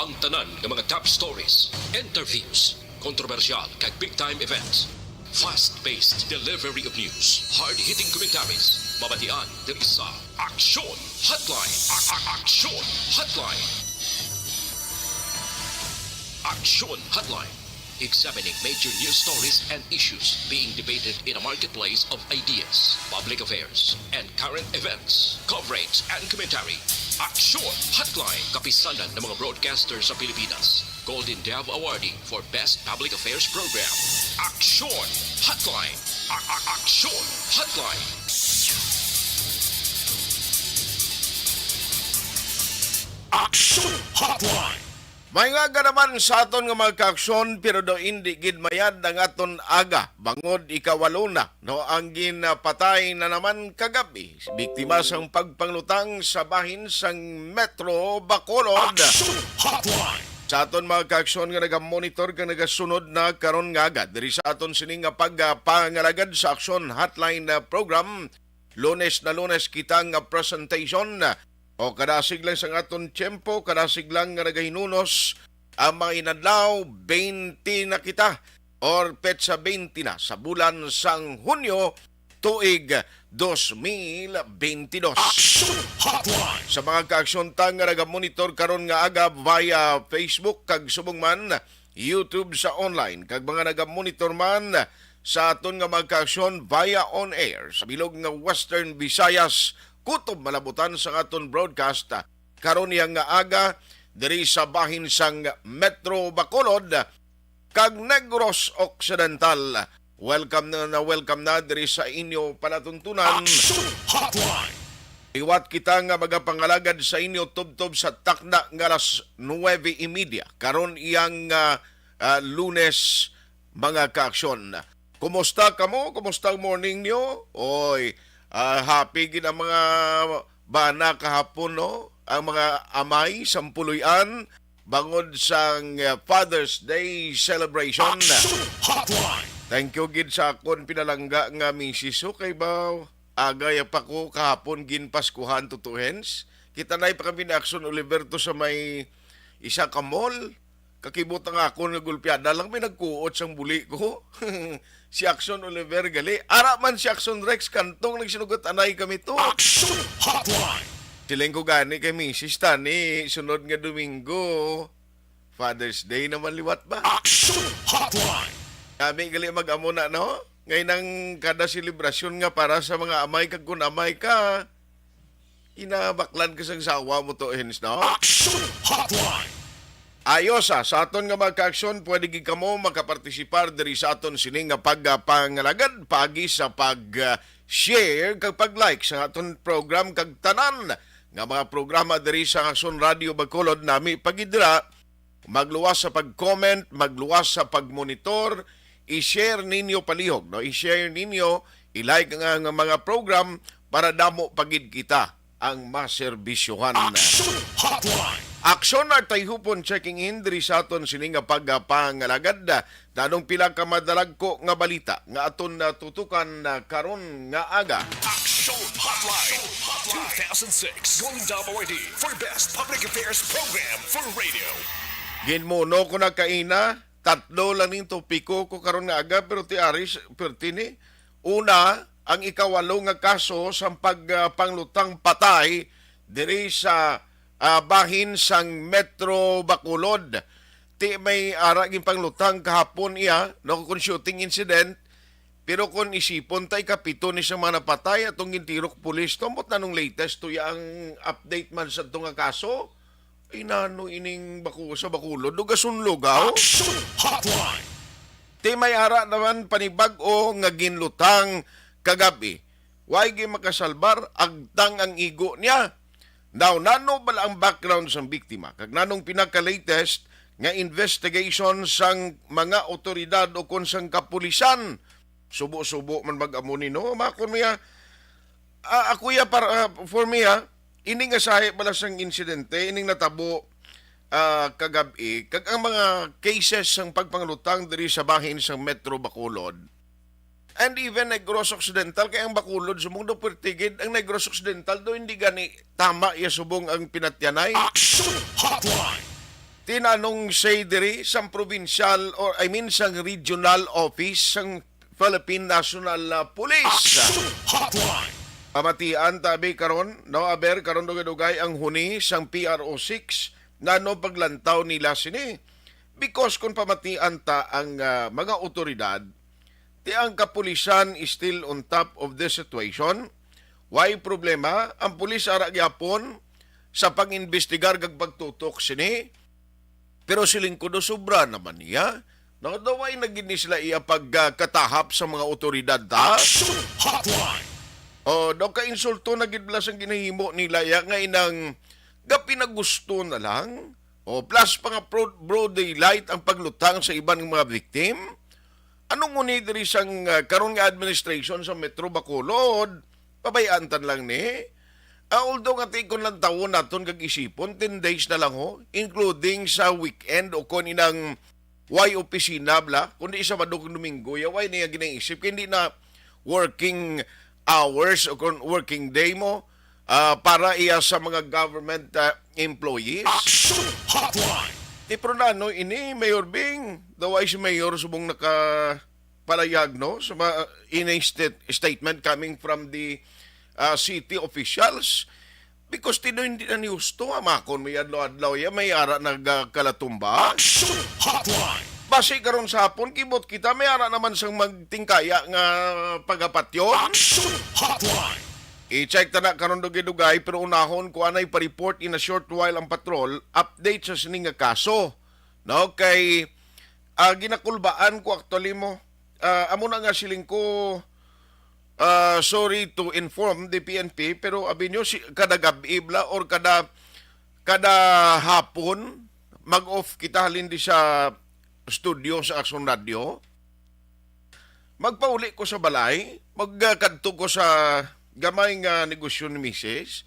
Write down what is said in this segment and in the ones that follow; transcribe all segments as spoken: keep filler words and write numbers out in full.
Ang tanan nga mga top stories, interviews, kontrobersyal kag big time events. Fast-paced delivery of news, hard-hitting commentaries, mabatian diri sa Aksyon Hotline. A- a- Aksyon Hotline. Aksyon Hotline. Examining major news stories and issues being debated in a marketplace of ideas, public affairs, and current events. Coverage and commentary. Aksyon Hotline. Kapisanan ng mga broadcaster sa Pilipinas. Golden Dove Awardee for Best Public Affairs Program. Aksyon Hotline. A- a- Aksyon Hotline. Aksyon Hotline. May nga aga naman sa aton nga mga kaaksyon, pero do indi gid mayad ang aton aga, bangod ikawalo na, no, ang ginapatay na naman kagabi, biktima sang pagpanglutang sa bahin sang Metro Bacolod. Action Hotline. Sa aton mga kaaksyon nga nagamonitor kag nagasunod na karon nga aga diri sa aton sini nga pagpangalagad sa Aksyon Hotline, ah, program, Lunes na Lunes kita nga presentation, o kadasig lang sang aton tiyempo, kadasig lang nga nagahinunos ang mga inadlaw, twenty na kita, or petsa twenty na sa bulan sang Hunyo, tuig dos mil bentidós. Action Hotline. Sa mga kaaksyon ta nga nagamonitor karon nga aga via Facebook kag subong man YouTube sa online, kag mga nagamonitor man sa aton nga mga kaaksyon via on air sa bilog nga Western Visayas, kutob malabutan sa aton broadcast karon niya nga aga diri sa bahin sang Metro Bacolod kag Negros Occidental. Welcome na, na welcome na diri sa inyo palatuntunan. Action Hotline. Liwat kita nga magapangalagad sa inyo tubtob sa takna nga alas nuwebe y media karon iyang, ah, ah, Lunes, mga kaaksyon. Kumusta kamo? Kumusta ang morning niyo? Oy, ah, happy gid ang mga bana kahapon, no? Ang mga amay sang puloy-an bangod sang, ah, Father's Day celebration. Action Hotline. Thank you gid sa akon pinalangga nga misis, oh, kay ba, agay pa ko kahapon ginpaskuhan, Toto Hens. Kita na pa kami ni Action Oliver to sa may isa ka mall. Kakibot ang akon nga gulpiada lang may nagkuot sang buli ko. Si Action Oliver gali. Ara man si Action Rex Kantong nagsinugot anay kami to. Action Hotline. Siling ko gani kay misis, tani sunod nga Domingo, Father's Day naman liwat ba? Action Hotline. Kami gali mag-amo na, no? Ngay nang kada selebrasyon nga para sa mga amay, kag kun amay ka, inabaklan ka sang sawa mo to, Hens, no? Action Hotline. Ayos, ah, sa aton nga mga kaaksyon, pwede gid kamo makapartisipar diri sa aton sini nga pagpangalagad paagi sa pag, ah, share kag pag-like sa aton program kag tanan nga mga programa diri sa Aksyon Radio Bacolod. Nami pa gid dira, magluwas sa pag-comment, magluwas sa pag-monitor, i-share ninyo palihog, no? I-share ninyo, i-like ang, ang mga program para damo pa gid kita ang maserbisyohan. Action Hotline. Aksyon Artayhupon checking in diri sa aton sini nga pagpangalagad. Nanong pila ka madalagko nga balita nga aton natutukan na karon nga aga. Action Hotline two thousand six Golden Dove Awardee for Best Public Affairs Program for Radio. Ginmuno ko na kaina, tatlo lang ning topiko ko karon nga aga, pero ti Aris, perti ni. Una, ang ikawalo nga kaso sang pag, ah, panglutang patay diri sa, ah, bahin sang Metro Bacolod. Ti may ara ginpanglutang kahapon iya, no, kun shooting incident, pero kun isipon ta, ikapito ni sa mga napatay atong gintirok pulis. Tumbot na nung latest to ya ang update man sa to nga kaso. Ay, nano ining bako sa Bacolod, lugason lugaw? Action Hotline. Ti may ara naman panibag-o nga ginlutang kagabi. Way gid makasalbar, agtang ang igo niya. Now, nano bala ang background sang biktima? Kag nanong pinaka-latest nga investigation sang mga otoridad o kon sang kapulisan? Subo-subo man mag-amo ni, no? Makon mo ya, ah, ako ya para, ah, for me, ha, ini nga sahi bala sang insidente, ining natabo, ah, kagab-i, kag ang mga cases sang pagpanglutang diri sa bahin sang Metro Bacolod, and even Negros Occidental, kay ang Bacolod subong do perti gid, ang Negros Occidental do hindi gani tama iya subong ang pinatyanay. Action Hotline. Tinanong say diri sang provincial, or I mean sang regional office sang Philippine National, ah, Police. Action Hotline. Pamatian tabi karon, no, aber karon dugay-dugay ang huni sang P R O six, nano paglantaw nila sini. Because kung pamatian ta ang, ah, mga otoridad, ti ang kapulisan is still on top of the situation. Way problema, ang pulis ara gyapon sa pag-imbestigar kag pagtutok sini. Pero siling ko do, sobra naman niya. No, daw way na gid ni sila iya pagkatahap sa mga otoridad, ta? Action Hotline. O, daw kainsulto na gid bala sang ginahimo nila ya nga inang gapinagusto na lang. O, plus pa nga broad, broad daylight ang paglutang sa iban nga mga victim. Ano nguni diri sang, ah, karon nga administration sa Metro Bacolod? Pabayaan tan lang ni. Ah, although nga tikon lang tawon naton kag isipon, ten days na lang ho, including sa weekend o kon inang way opisina bala, kundi Sabado kag Domingo, ya way niya ginaisip, kay hindi na working hours o kon working day mo, ah, para iya sa mga government, ah, employees. Action Hotline. Ti, pero na, no, ini, Mayor Bing, daw way si Mayor subong nakapalayag, no, sa mga, in a state-, statement coming from the, ah, city officials. Because ti do hindi na ni husto, amakon, may adlaw-adlaw ya, may ara nagkalatumba. Action Hotline. Basi karon sa hapon, kibot kita, may ara naman sang magtingkaya nga pagapatyon. Action Hotline. I-check ta na karon dugay-dugay, pero unahon ko anay pa-report in a short while ang patrol update sa sini nga kaso. No, kay, ah, ginakulbaan ko actually mo. Ah, amo na nga siling ko, ah, sorry to inform the P N P, pero abi nyo, si, kada gab-i bala or kada, kada hapon, mag-off kita halin di sa studio sa Action Radio. Magpauli ko sa balay, magkadto ko sa gamay nga negosyo ni misis.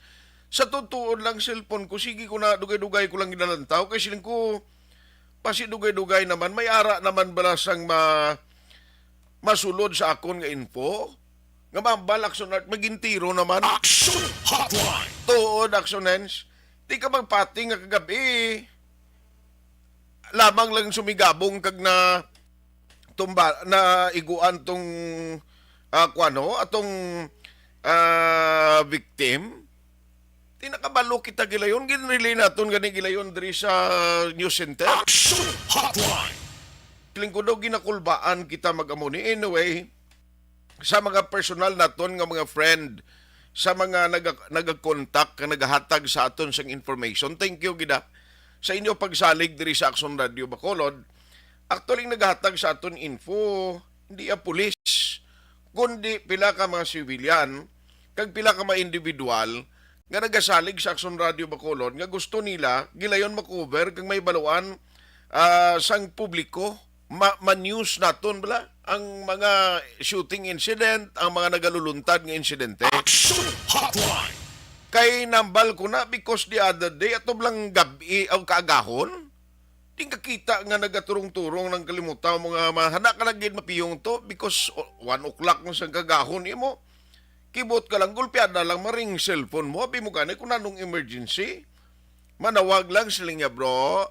Sa tutuod lang, cellphone ko, sige ko na, dugay-dugay ko lang ginalantaw. Kay siling ko, basi dugay-dugay naman, may ara naman bala sang ma-, masulod sa akon nga info? Nga mambal, Action Art, magintiro naman. Action Hotline. Tuod, Action Hands. Di ka magpati nga kagabi. Lamang lang sumigabong kag na tumba, na iguan tong, ah, kuwan, ho, atong, ah, victim. Di nakabalo kita gilayon, ginrelay naton gani gilayon diri sa news center. Action Hotline. Lingkod daw ginakulbaan kita mag-amo ni. Anyway, sa mga personal naton nga mga friend, sa mga naga-, nagakontak, nga nagahatag sa aton sang information, thank you gid, ah, sa inyo pagsalig diri sa Action Radio Bacolod. Actually, nagahatag sa aton info, hindi ang pulis, kundi pila ka mga civilian, kag pila ka mga individual nga nagasalig sa Action Radio Bacolod nga gusto nila gilayon ma-cover kag may baluan, ah, sang publiko, ma-, ma-news naton bala ang mga shooting incident, ang mga nagaluluntad nga insidente. Action Hotline. Kay nambal ko na because the other day, ato lang gab-i o kaagahon, di ka kita nga nagaturong-turong ng kalimutaw, mga mahana ka na gid mapiyong to because o-, one o'clock na sang kagahon imo. Kibot ka lang, gulpian na lang, maring cellphone mo. Abi mo gani kung anong emergency. Manawag lang sila niya, bro.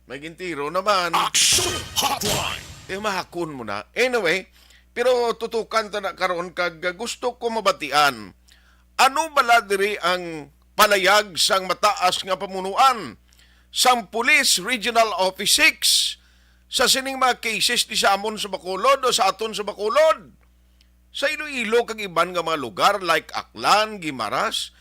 May gintiro naman. Action Hotline. Eh, mahakon mo na. Anyway, pero tutukan ta na karon kag gusto ko mabatian. Ano bala diri ang palayag sang mataas nga pamunuan sang Police Regional Office six sa sining mga cases di sa amon sa Bacolod o sa aton sa Bacolod? Sa Iloilo kag iban nga mga lugar like Aklan, Guimaras,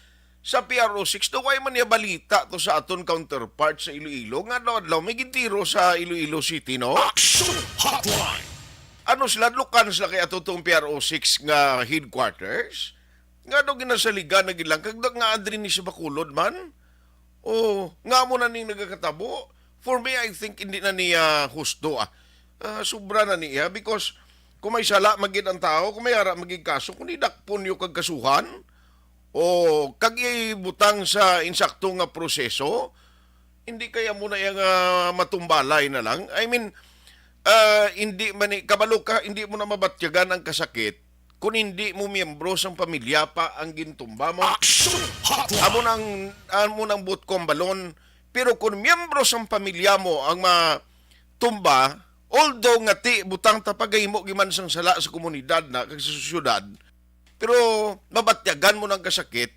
sa P R O six, daw way man niya balita to sa aton counterpart sa Iloilo nga adlaw-adlaw may gintiro sa Iloilo City, no? Action Hotline. Ano sila, lukan sila kay ato tong P R O six nga headquarters? Nga daw ginasaligan na gid lang, kag da-, nga adri ni sa Bacolod man? O, nga mo na ning nagakatabo? For me, I think hindi na niya husto, ah. Ah, sobra na niya because kung may sala magid ang tao, kung may ara magid kaso, kung idakpon niyo kag kasuhan, o kag ibutang sa insakto nga proseso, hindi kaya mo na iya nga matumbalay na lang? I mean, ah, hindi man ni, kabalo ka, hindi mo na mabatyagan ang kasakit kung hindi mo miyembro sang pamilya pa ang gintumba mo. Action Hotline. Amo nang, amo nang butkom balon, Pero kung miyembro sang pamilya mo ang matumba, although nga ti butang ta pagahimo giman sang sala sa komunidad na kag sa sosyedad, pero mabatyagan mo nang kasakit,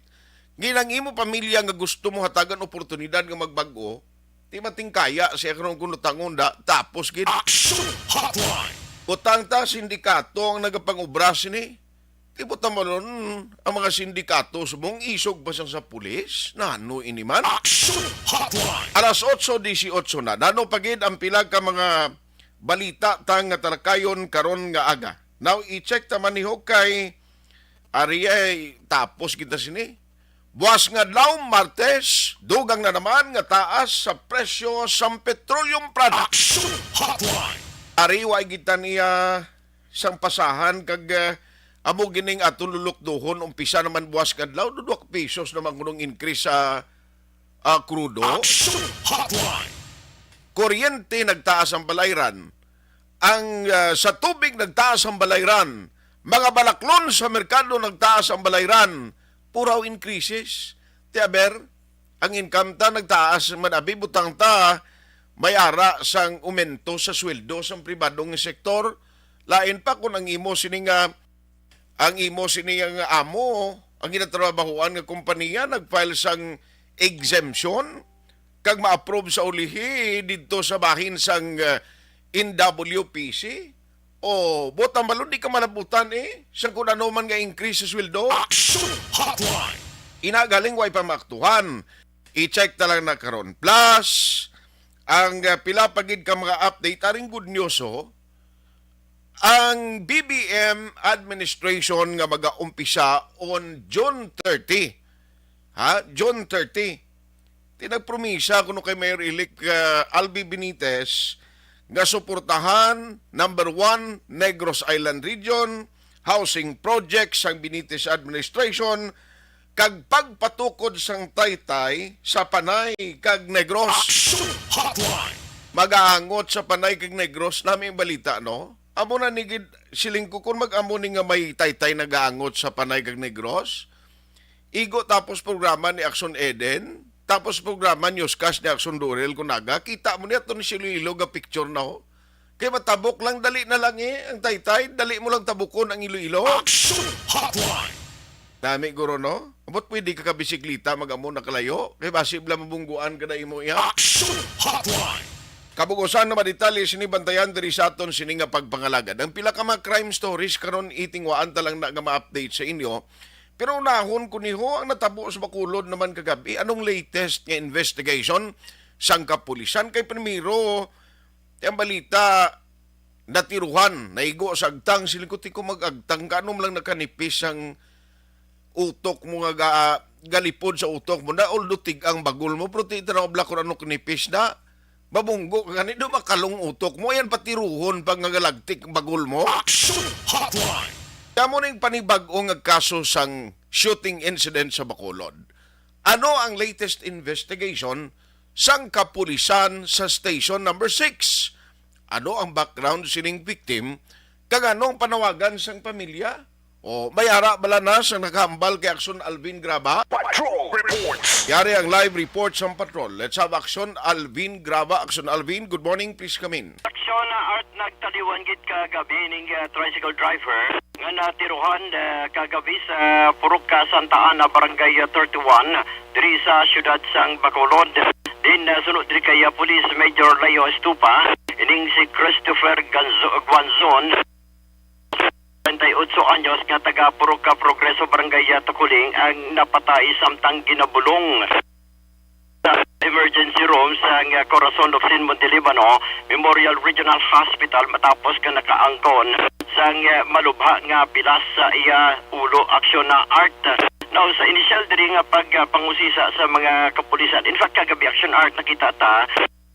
nga ang imo pamilya nga gusto mo hatagan oportunidad nga magbag-o, ti matingkaya siya karon kung tangon da, tapos gid. Action Hotline! Butang ta, sindikato ang nagapangobra sini. Di ba tamalon ang mga sindikato subong isog pa sang sa pulis? Nano ini man? Action Hotline! Alas otso disiotso na. Nano pa gid ang pila ka mga balita ta nga talakayon karon nga aga. Now, i-check ta man ni Hokay. Ari ay tapos kita sini. Buwas nga adlaw, Martes, dugang na naman nga taas sa presyo sang petroleum product. Action Hotline! Ari, wa kita niya sang pasahan kag, ah, amo gining aton lulukduhon, umpisa naman buwas nga adlaw, dudwak pesos naman kunong increase sa, ah, krudo. Action Hotline! Kuryente nagtaas ang balayran. Ang, ah, sa tubig nagtaas ang balayran. Mga balaklon sa merkado nagtaas ang balayran. Puraw increases. Ti aber, ang income ta nagtaas man abi, butang ta may ara sang umento sa sweldo sang pribadong sektor. Lain pa kung ang imo sini nga, ang imo sini nga amo, ang ginatrabahoan nga kompanya nag-file sang exemption kag ma-approve sa ulihi didto sa bahin sang, uh, N W P C. O, butang balon, di ka malabutan, eh, sang kung ano man nga increase sa sweldo. Action Hotline! Ina galing way pa maaktuhan. I-check ta lang na karon. Plus, ang, uh, pila pa gid ka mga update, aring good news, oh. Ang B B M administration nga magaumpisa on June thirty. Ha? June thirty. Ti nagpromisa kuno kay Mayor-elect, uh, Albi Benitez nga suportahan, number one, Negros Island Region, housing projects sang Benitez administration, kag pagpatukod sang taytay sa Panay kag Negros. Action Hotline! Magaangot sa Panay kag Negros, nami ang balita, no? Amo na ni gid, siling ko, kung mag-amo ni nga may taytay nagaangot sa Panay kag Negros, igo tapos programa ni Action Eden, tapos programa newscast ni Action Durel Kunaga, kita mo niya to ni si Iloilo ga picture na, ho. Kay matabok lang, dali na lang, eh, ang taytay, dali mo lang tabukon ang Iloilo. Action Hotline! Nami, guro, no? Ambot pwede ka kabisiklita, mag-amo na kalayo? Kay basi bala mabungguan ka na imo iya. Action Hotline! Kabug-usan na madetalye sini, bantayan diri sa aton sini nga pagpangalagad. Ang pila ka mga crime stories karon, itingwaan ta lang na nga ma-update sa inyo. Pero unahon ko ni, ho, ang natabo sa Bacolod naman kagabi. Anong latest nga investigation sang kapulisan? Kay primero, ang balita, natiruhan, naigo sa agtang, siling ko, "Ti ko mag-agtang, kanom lang nakanipis ang utok mo nga ga-, galipod sa utok mo na, although tig-ang bagol mo, pero ti tanaw bala kung ano kanipis na, mabunggo ka gani, do makalong utok mo, ayan patiruhon pa nga galagtik bagol mo." Action Hotline! Kamo ning panibag-o nga kaso sang shooting incident sa Bacolod. Ano ang latest investigation sang kapulisan sa Station Number Six? Ano ang background sining victim? Kag ano ang panawagan sang pamilya? O, may ara bala na sa nakahambal kay Action Alvin Graba? Patrol Reports! Yari ang live report sang patrol. Let's have Action Alvin Graba. Action Alvin, good morning. Please come in. Action, ah, Art, nagtaliwan gid kagabi ning, ah, tricycle driver nga natiruhan, ah, kagabi sa Purok ka Santa Ana, Barangay, ah, thirty-one, diri sa siyudad sang Bacolod. Din, ah, suno diri kay, ah, Police Major Leo Estupa, ining si Christopher Ganzo-, Guanzon, treinta y ocho anyos, nga taga Purok ka Progreso, Barangay, ah, Tukuling, ang napatay samtang ginabulong sa emergency room sang, ah, Corazon of Sin Monte Libano Memorial Regional Hospital matapos nga nakaangkon sang, ah, malubha nga pilas sa iya ulo. Action na, Art. Now, sa initial diri nga pag, ah, pangusisa sa mga kapulisan, in fact, kagabi, Action, Art, nakita ta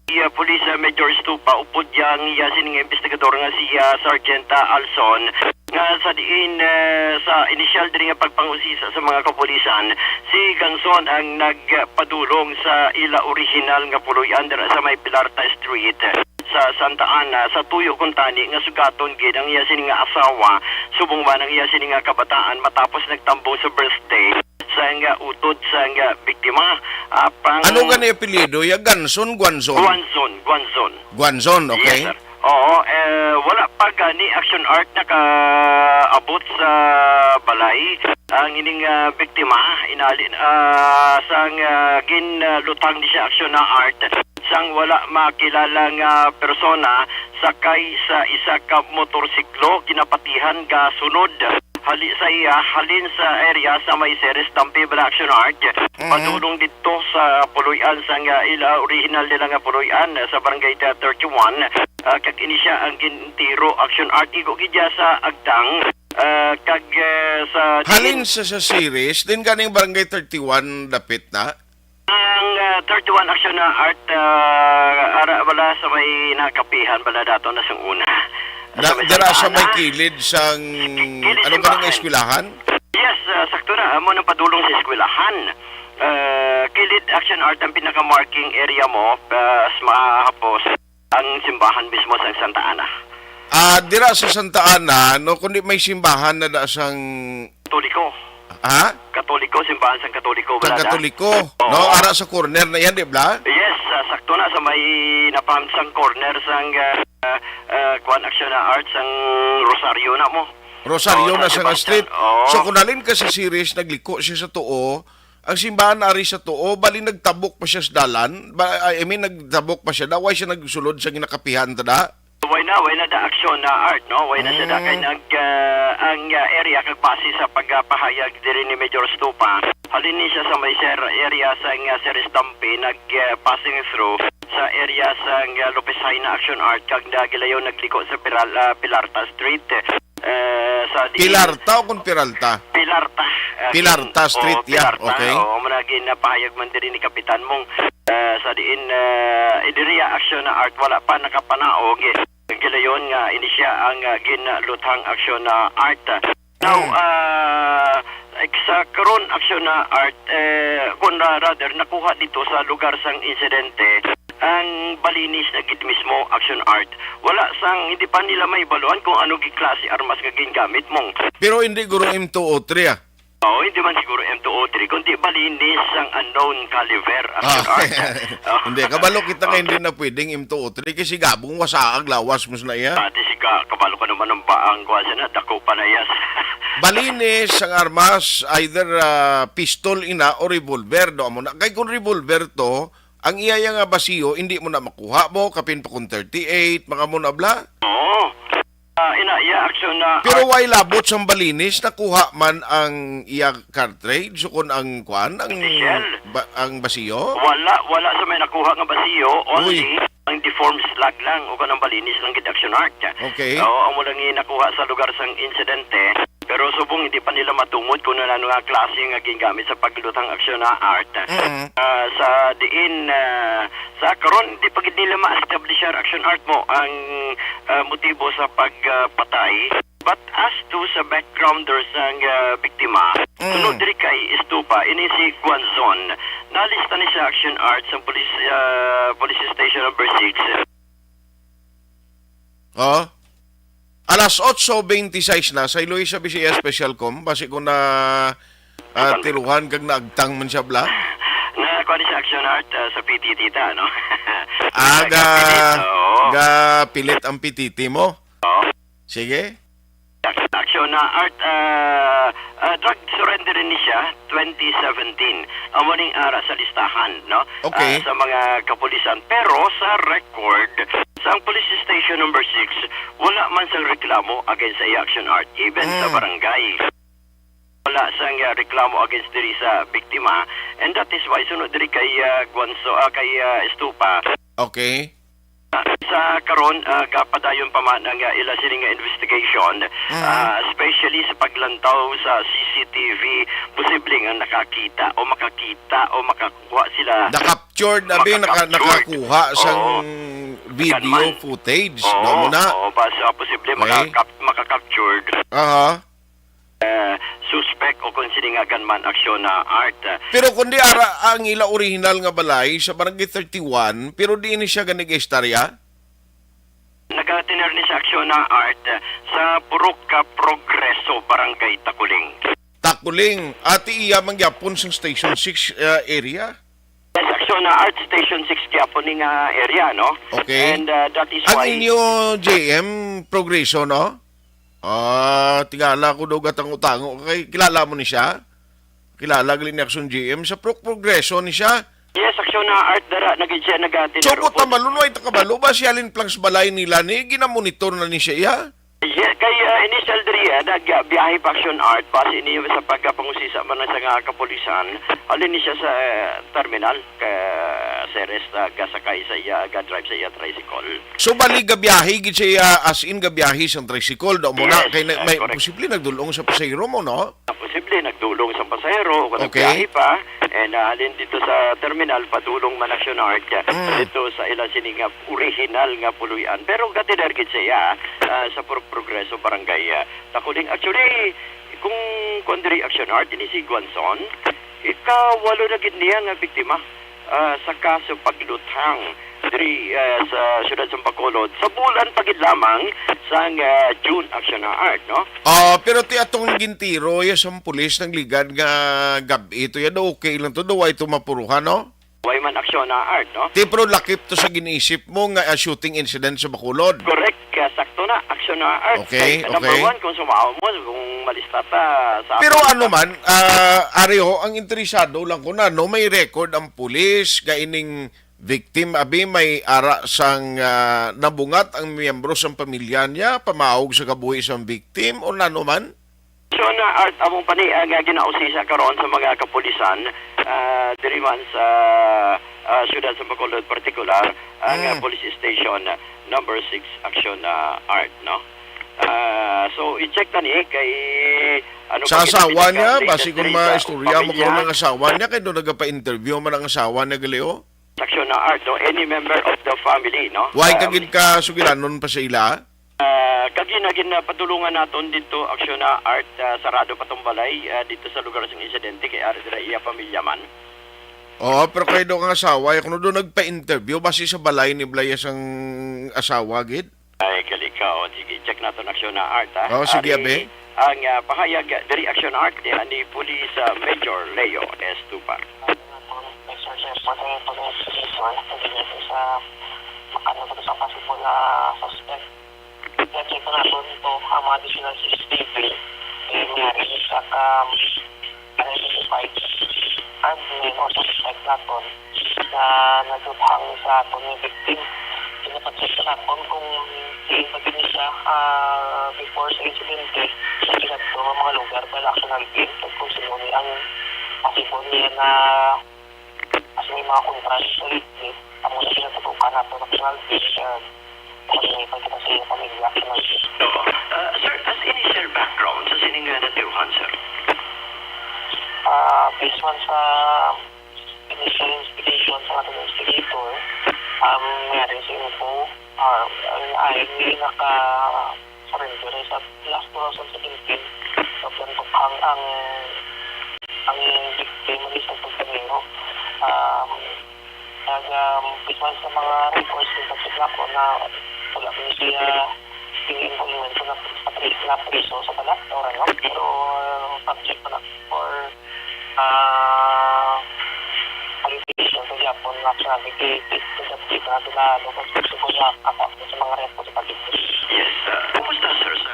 si, ah, Police, ah, Major Stupa, upod yang iya sini nga investigador nga si, ah, Sergeant, ah, Alson, nga sa diin, ah, sa initial diri nga pagpangusisa sa mga kapulisan, si Ganson ang nagpadulong sa ila orihinal nga puloy-an dira sa may Pilarta Street sa Santa Ana, sa tuyo kuntani nga sugaton gid ang iya sini nga asawa subong man ang iya sini nga kabataan matapos nagtambong sa birthday sang, ah, utod sang, ah, biktima. Apang Ano gani apelyido ya? Ganson, Guanzon? Guanzon, Guanzon. Guanzon, okay. Yes, sir. Oo, eh, wala pa gani, Action Art, nakaabot sa balay ang ining, ah, biktima. Inali, ah, sang, ah, gin, ah, lutang ni siya, Action Art, sang wala makilala nga persona sakay sa isa ka motorsiklo, ginapatihan gasunod hali sa iya, halin sa area sa may Ceres Dampi, bala, Action Art, Mhm. padulong didto sa puloy-an sang, ah, ila original nila nga puloy-an, ah, sa Barangay thirty-one, ah, kag ini siya ang gintiro, Action Art, igo gid siya sa agtang, ah, kag, ah, sa Halin diin sa, sa Ceres, din ganing Barangay thirty-one dapit na? Ang, ah, thirty-one, Action Art, ah, ara bala sa may nakapihan bala dato na sang una. Da-, Sa may dira sa may Santana. Kilid sang, Kilid ano ba nga simbahan. Eskwelahan? Yes, ah, sakto na. Amo nang padulong sa eskwelahan. Ah, kilid, Action Art, ang pinaka-marking area mo, ah, sa mahapos ang simbahan mismo sa Santa Ana. Ah, dira sa Santa Ana, no, kundi may simbahan na da sang Katoliko. Ha? Katoliko, simbahan sang Katoliko, Sa bala da? Katoliko, Oo. no? Ara sa corner na yan, di ba? Yes, ah, sakto na sa may napamsang corner sang, ah, ah, ah, kuan, Action Art, sang Rosario na mo. Rosario Oo, na sa sa Sebastian. Street. Oo. So, kung halin ka sa Ceres, nagliko siya sa tuo, ang simbahan ari sa tuo, bali nagtabok pa siya sa dalan. Ba, I mean, nagtabok pa siya. Da, why siya nagsulod sa ginakapihan, tada? Way na, way na da, Action Art, no? Way na siya da. Mm. Kay nag, ah, ang, ah, area kag base sa pagpahayag diri ni Major Stupa, halin ni siya sa may sir area sa nga Ceres Dampi, nag, ah, passing through sa area sa nga Lopez Jaena, Action Art, kag nagilayon nagliko sa Piral-, ah, Pilarta Street. Eh, sa diin Pilarta o kon Piralta? Pilarta, ah, Pilarta kin-, Street, oh, yeah. Pilarta, Okay. Oo, amo na ginapahayag man diri ni Kapitan Mong, eh, sa diin, eh, diri, ah, Action Art, wala pa nakapanaog, eh. Gilayon nga ini siya ang, ah, ginluthang, Action Art. Now, Mm. ah, ek-, sa karon, Action Art, eh, kung ra-, rather, nakuha dito sa lugar sang insidente, ang balinis na gid mismo, Action Art. Wala sang, hindi pa nila mahibaluan kung ano gi klase armas nga gingamit mo. Pero hindi guro M two oh three, ah. Oo, hindi man siguro M two oh three, kundi balinis sang unknown caliber, Action Ah, Art. Oh. hindi. Kabalo kita nga Oh. hindi na pwedeng M two oh three kasi gabong wasaag lawas mo na iya. Pati si ka-, kabalo ka naman ang baang kuha siya na, dako pa na, yes. Balinis ang armas, either, ah, pistol ina o revolver, do mo na. Kay kung revolver to, ang iya nga basiyo, hindi mo na makuha mo, kapin pa kung thirty-eight, mga mo na bla. Oo. Ah, ina, iya, Action Art. Pero why labot sang balinis, nakuha man ang iya cartridge, sukon ang kwan, ang Hindi, Shell. ba-, ang basiyo? Wala, wala sa may nakuha nga basiyo, only Uy. ang deformed slug lang, o kanang balinis lang gid, Action Art. Okay. Oo, amo lang yung nakuha sa lugar sang insidente. Pero subong hindi pa nila matungod kung ano nga klase nga gingamit sa pagluthang, Action Art. Mm. Ah, sa diin, ah, sa karon, hindi pa gid nila ma-establish ang, Action Art, mo ang, ah, motibo sa pagpatay. But as to sa background sang, ah, biktima, Mm. sunod diri kay Estupa, ini si Guanzon. Nalista ni siya, Action Art, sa police, ah, police station number six. Oh. Alas otso beintiseis na, sa Eloisa, Bisaya Special Com, basi ko na, ah, Ano? tiruhan kag naagtang man siya, bla? Na, kuha ni sa Action Art, ah, sa P T T ta, no? Ah, ga, Gapilit, oo. ga pilit ang P T T mo? Oo. Sige. Action Art, ah, ah, drug surrender ni siya, twenty seventeen. Amo ning ara sa listahan, no? Okay. Ah, sa mga kapulisan. Pero sa record, sa police station number six, wala man sang reklamo against sa Action Art, even sa Mm. barangay. Wala sang, ah, reklamo against diri sa biktima. And that is why, sunod diri kay, ah, Guanzo, ah, kay, ah, Estupa. Okay. Sa karon, ah, gapadayon pa man ang, ah, ila sini nga investigation, Mm. ah, especially sa paglantaw sa C C T V, posible nga nakakita o makakita o makakuha sila. Na-captured, abi, naka-, Maka-captured. nakakuha sang Oo. video Gunman. footage, Oo, no, muna? Oo, bas-, ah, posible Okay. makakap-, makakaptured. Aha. eh, suspect o kung sini nga gunman, Action Art. Pero kundi ara ang ila original nga balay sa Barangay thirty-one, pero di ni siya ganig istorya? Nagatener ni sa Action Art sa Purok ka Progreso, Barangay Takuling. Kuling, ati iya man gyapon sa Station six, uh, area? Yes, actually, na Art Station six gyapon ni nga area, no? Okay. And, uh, that is Ang why inyo J M, Progreso, no? Ah, tingala ko daw gatango-tango. Kay kilala mo ni siya? Kilala gali ni Action G M sa pro-, Progreso ni siya. Yes, actually, na Art, dara na gid siya nagati. So, puta, malunoy ta kabalo ba siya lin plangs balay nila ni ginamonitor na ni siya iya? Yeah, kay, ah, initial diri, ah, nagbiyahe pa Action Art, base ini sa pagkapangusisa man sa nga kapulisan, halin ni siya sa, ah, terminal, ka Ceres, ah, gasakay sa iya, ga-drive sa iya tricycle. So, bali, gabiyahe gid siya, as in, gabiyahe sang tricycle, daw mo na, Yes, kay na, ah, may correct. Posible nagdulong sa pasahero mo, no? Posible nagdulong sa pasahero o Okay. nagbiyahe pa, and, ah, halin dito sa terminal, padulong man Action Art, ah, Mm. dito sa ila sini nga original nga puloy-an. Pero gatider gid siya, ah, sa Pro-, Progreso Barangay, ah, Takuling. Actually, kung, kung diri Action Art, ini si Guanzon, ikawalo na gid niya nga biktima, ah, sa kaso pagluthang diri, ah, sa siyudad sa Bacolod. Sa bulan pa gid lamang sang, ah, June Action Art, no? Ah, pero ti atong gintiro ya sang pulis nagligad nga gab-i to ya, daw okay lang to, daw way to mapuruhan, no? Way man aksyon na art, no? Ti, pero lakip to sa giniisip mo nga, ah, shooting incident sa Bacolod. Correct. Kaya sakto na, aksyon na art. Okay, Kay number okay. one, kung sumao mo, kung malista ta sa Pero ato, ano man, ah, Areho, ang interesado lang ko na, no, may record ang pulis, nga ining victim, abi, may ara sang, ah, nabungat ang miyembro sang pamilya niya, pamaog sa kabuhi sang victim, o nano man? So, na art among pani, ah, nga ginausisa karon sa mga kapulisan, ah, diri man sa, ah, siyudad sa Bacolod, partikular, ang, ah, Mm. police station, ah, number six action, ah, art, no? Ah, so, i-check na ni kay ano Sa pa gid ang asawa niya, pinaka-latest basi kung diri sa maistorya mo pamilya. Karon ang asawa niya, kay doon nagapa-interview man ang asawa niya, gali, oh. Action na art, no? Any member of the family, no? Why ka Um, gid ka sugilanon pa sa ila? Ah, kagi na gin-, ah, padulungan naton dito, aksyon na art, ah, sarado pa tong balay, ah, dito sa lugar sa insidente, kay ari dira iya pamilya man. Oo, pero kay do kang asawa, ya kuno do nagpa-interview, basi sa balay ni Blaya sang asawa, gid? Ay, gali ka. O, sige, check naton aksyon na art, ha? Oo, sige, Ari, abe. Ang, ah, pahayag, ah, diri aksyon art, ni, ni Police, ah, Major Leo Estupa. Exercise po tayo pag-, sa, ano po sa possible na suspect. Check po naton to ang mga additional C C T V, eh, nangyari sa, um, identified and may mga suspect naton na nagduhang sa aton nga victim. Ginapacheck naton kung diin pa din siya, ah, before sa insidente, sa ginadto nga mga lugar, wala action alvin, kung sino ni ang possible niya na As may mga kontra sa ito, ang mga pinatutukan nato sa personal case, ah, kung may pagkita sa iyong pamilya, personal case. Oo. Ah, sir, as initial background sa sining nga natiuhan, sir? Ah, based man sa initial investigation sa ating investigator, um, nangyari sa info, ah, ang I N A naka-surrender sa last two thousand seventeen, so, ang, ang, ang victim is ang pagpanino. Um, nag, um, based man sa mga reports ng pagsuplako na wala pa siya yung involvement sa nap-, sa pri-, na priso sa balat, or ano, pero, uh, subject pa na for, uh, allegation sa Japon na sinabi kay Pete sa Pete na sila, ano, kung gusto ko niya, ako, ako sa mga reports sa pag-ibig. Yes, uh, kumusta, sir, sa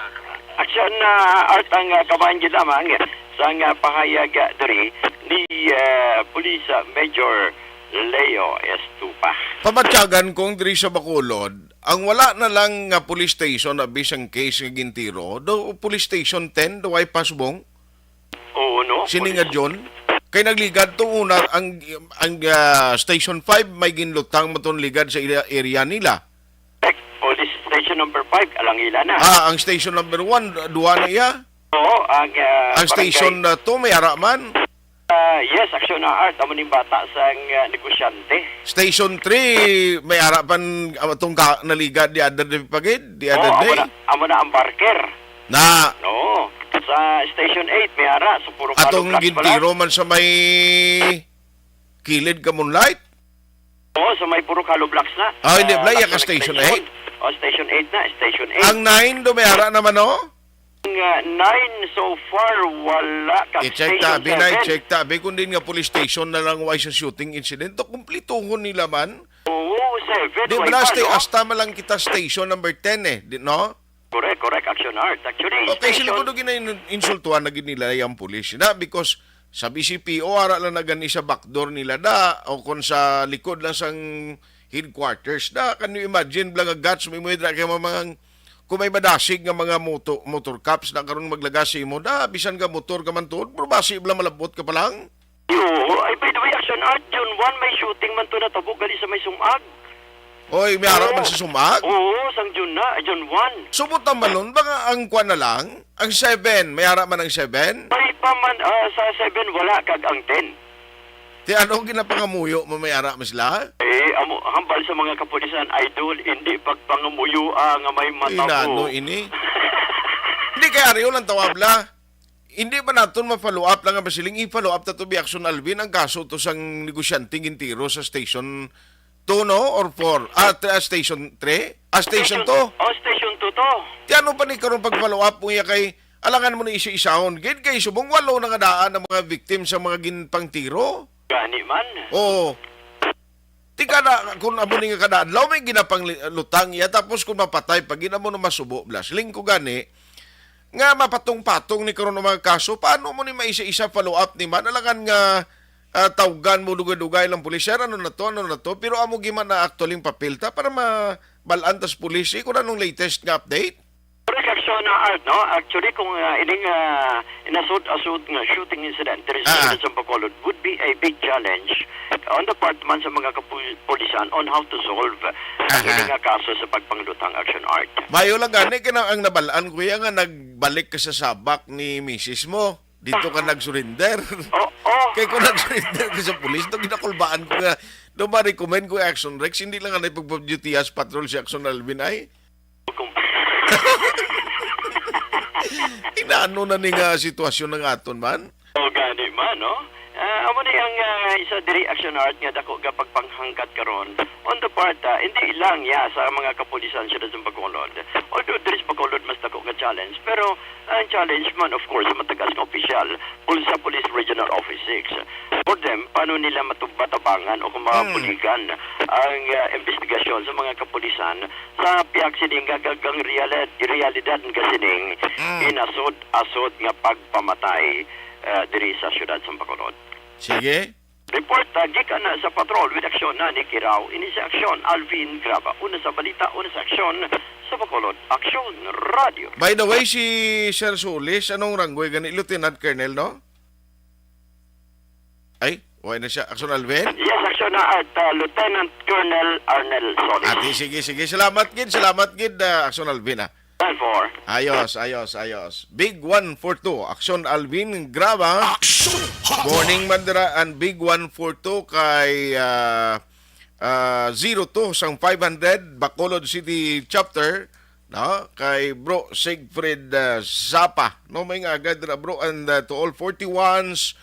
Aksyon na art ang, ah, kabahin gid lamang sang, ah, pahayag, ah, diri ni, ah, Police, ah, Major Leo Estupa. Pamatyagan kong diri sa Bacolod, ang wala na lang nga police station na bisang case nga gintiro, do police station ten, do ay pasbong? Oo, no? Sini nga Police John? Kay nagligad to una ang, ang, ah, Station five may ginlutang maton ligad sa area, area nila. Police Station number five, Alangila na. Ah, ang station number one, duwa na iya. Oo, ang, ah, Ang barangay station na to, may ara man. Ah, yes, aksyon na art, amo ning bata sang, ah, negosyante. Station three, may ara pan, ah, atong ka-, naligad di other day pa gid, di Oo, other amo day. Na, amo na ang barker. Na. No. Sa Station eight, may ara, sa puro Atong hollow blocks pala. Gintiro man sa may kilid ka Moonlight? Oo, sa may puro hollow blocks na. Ah, hindi, Sa Blaya ka Lacson Station Extension. Eight? Oh, Station eight na, Station eight. Ang nine, do may ara naman, oh? Nga nine so far, wala ka I-check station ta, abi, na, seven. I-check ta, abi, kung din nga police station na lang way sa shooting incident, to kumplituhon nila man. Oo, seven, Di way bala, pa, stay, no? Hasta man lang kita station number ten eh, di, no? Correct, correct, Action Art. Actually, Okay, sila station ko gina-, insultuhan na gid nila yung police na because sa B C P O, ara lang na gani sa backdoor nila da, o kung sa likod lang sang headquarters da. Can you imagine, bala nga guts, may mo dira kay mga, mga, kung may madasig nga mga moto-, motor cops na karon maglagas sa imo da, bisan ka motor ka man tuod, pero basi bala malabot ka pa lang. Yo, ay, by the way, Action Art, June one, may shooting man to natabo gali sa may Sumag. Oy, may ara Oo. man sa Sumag? Oo, sang June na, June one. Subot ang balon, baka ang kwan na lang, ang seven, may ara man ang seven? May pa man, ah, sa seven, wala, kag ang ten. Ti ano ang ginapangamuyo mo, may ara man sila? Eh, amo, hambal sa mga kapulisan, idol, hindi pagpangamuyo, ah, nga may mata Inano mo. ini? Hindi kay Ariel ang tawag la. Hindi ba naton ma-follow up lang ang masiling? I-follow up ta to, bi Action Alvin, ang kaso to sang negosyante gintiro sa station two, no? Or four? Ah, t-, ah, station three? Ah, station Station, two? Oh, station two to. Ti ano pa ni karon pag-follow up mo iya kay alangan mo ni isa-isahon. Gid kay subong walo na nga daan ang mga victim sa mga ginpangtiro. Gani man. Oo. Ti kada, kung amo ni nga kada adlaw may ginapanglutang iya, tapos kung mapatay pa, gid amo na masubo, blas. Lingko gani, nga mapatong-patong ni karon ang mga kaso, paano mo ni maisa-isa follow up ni man? Alangan nga, ah, tawgan mo dugay-dugay lang pulis, "Sir, ano na to, ano na to?" Pero amo giman na actually ang papel ta para mabalaan tas pulis, eh, kung anong latest nga update. Correct, Action Art, no? Actually, kung, ah, ining, ah, inasod-asod nga shooting incident diri sa Ah. Siyudad sa Bacolod would be a big challenge on the part man sa mga kapu-, pulisan on how to solve ang Aha. ini nga kaso sa pagpanglutang, Action Art. Mayo lang gani, kina-, ang nabalaan ko iya nga nagbalik ka sa sabak ni misis mo. Dito ka nag-surrender. Oo. Kay kung nag-surrender ka sa pulis, to ginakulbaan ko nga, do ma-recommend ko Action Rex, hindi lang anay pagpa-duty as patrol si Action Alvin ay. Kung Inano na ni nga sitwasyon ng aton man? O gani man, no? Ah, amo ni ang, ah, isa diri, Action Art, nga dako nga pagpanghangkat karon on the part, ah, hindi lang ya sa mga kapulisan sa Siyudad sa Bacolod. Although diri sa Bacolod mas dako nga challenge, pero ang challenge man, of course, matagas nga opisyal, pul-, sa Police Regional Office six. For them, paano nila matub-, matabangan o kung Hmm. mabuligan ang, ah, investigasyon sa mga kapulisan sa pihak sining nga gagang reali-, realidad nga sining Mm. inasod-asod nga pagpamatay, ah, diri sa siyudad sa Bacolod. Sige. Report, ah, gikan na sa patrol with aksyon na ni Kirao. Ini sa aksyon, Alvin Graba. Una sa balita, una sa aksyon sa Bacolod. Aksyon Radio. By the way, si Sir Solis, anong ranggoy gani? Lieutenant Colonel, no? Ay, wala na siya. Action Alvin? Yes, action na at, uh, Lieutenant Colonel Arnel Solis. Ati, sige, sige. Salamat gid, salamat gid, uh, Action Alvin, ah. Ten four. Ayos, ayos, ayos. Big one four two. Action Alvin Graba. Action Hotline. Morning, Mandira, and Big one four two kay, uh, uh, zero two sang five hundred, Bacolod City Chapter. No? Kay Bro Siegfried, uh, Zapa, no? May nga agad ra, bro, and, uh, to all forty-ones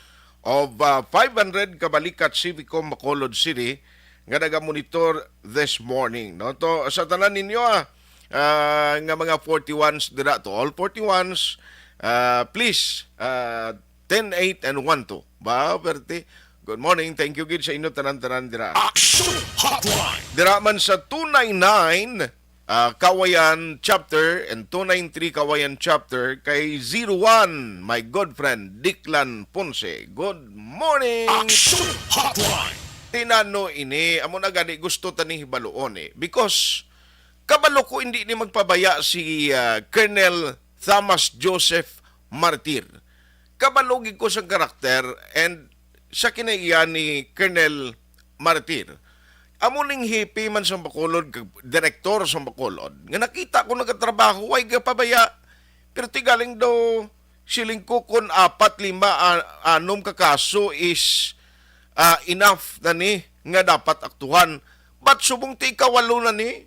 of, uh, five hundred Kabalikat Civicom Bacolod City nga nagamonitor this morning, no? To, sa tanan ninyo, ah, ah, nga mga forty-ones dira, to all forty-ones, ah, please, ah, ten eight and one two. Ba, perte. Good morning. Thank you gid sa inyo tanan-tanan dira. Action Hotline. Dira man sa two nine nine, ah, Kawayan Chapter and two nine three Kawayan Chapter kay zero one, my good friend, Diklan Ponce. Good morning. Action Hotline. Tinano ini, amo na gani gusto ta ni hibaluon eh. Because kabalo ko hindi ni magpabaya si, ah, Colonel Thomas Joseph Martir. Kabalo gid ko sa karakter and sa kinaiya ni Colonel Martir. Amo ning hepe man sa Bacolod, kag direktor sa Bacolod, nga nakita ko nagatrabaho, way gapabaya. Pero ti galing daw, siling ko, kun apat, lima, a-, anom ka kaso is, ah, enough na ni nga dapat aktuhan. But subong ti ikawalo na ni,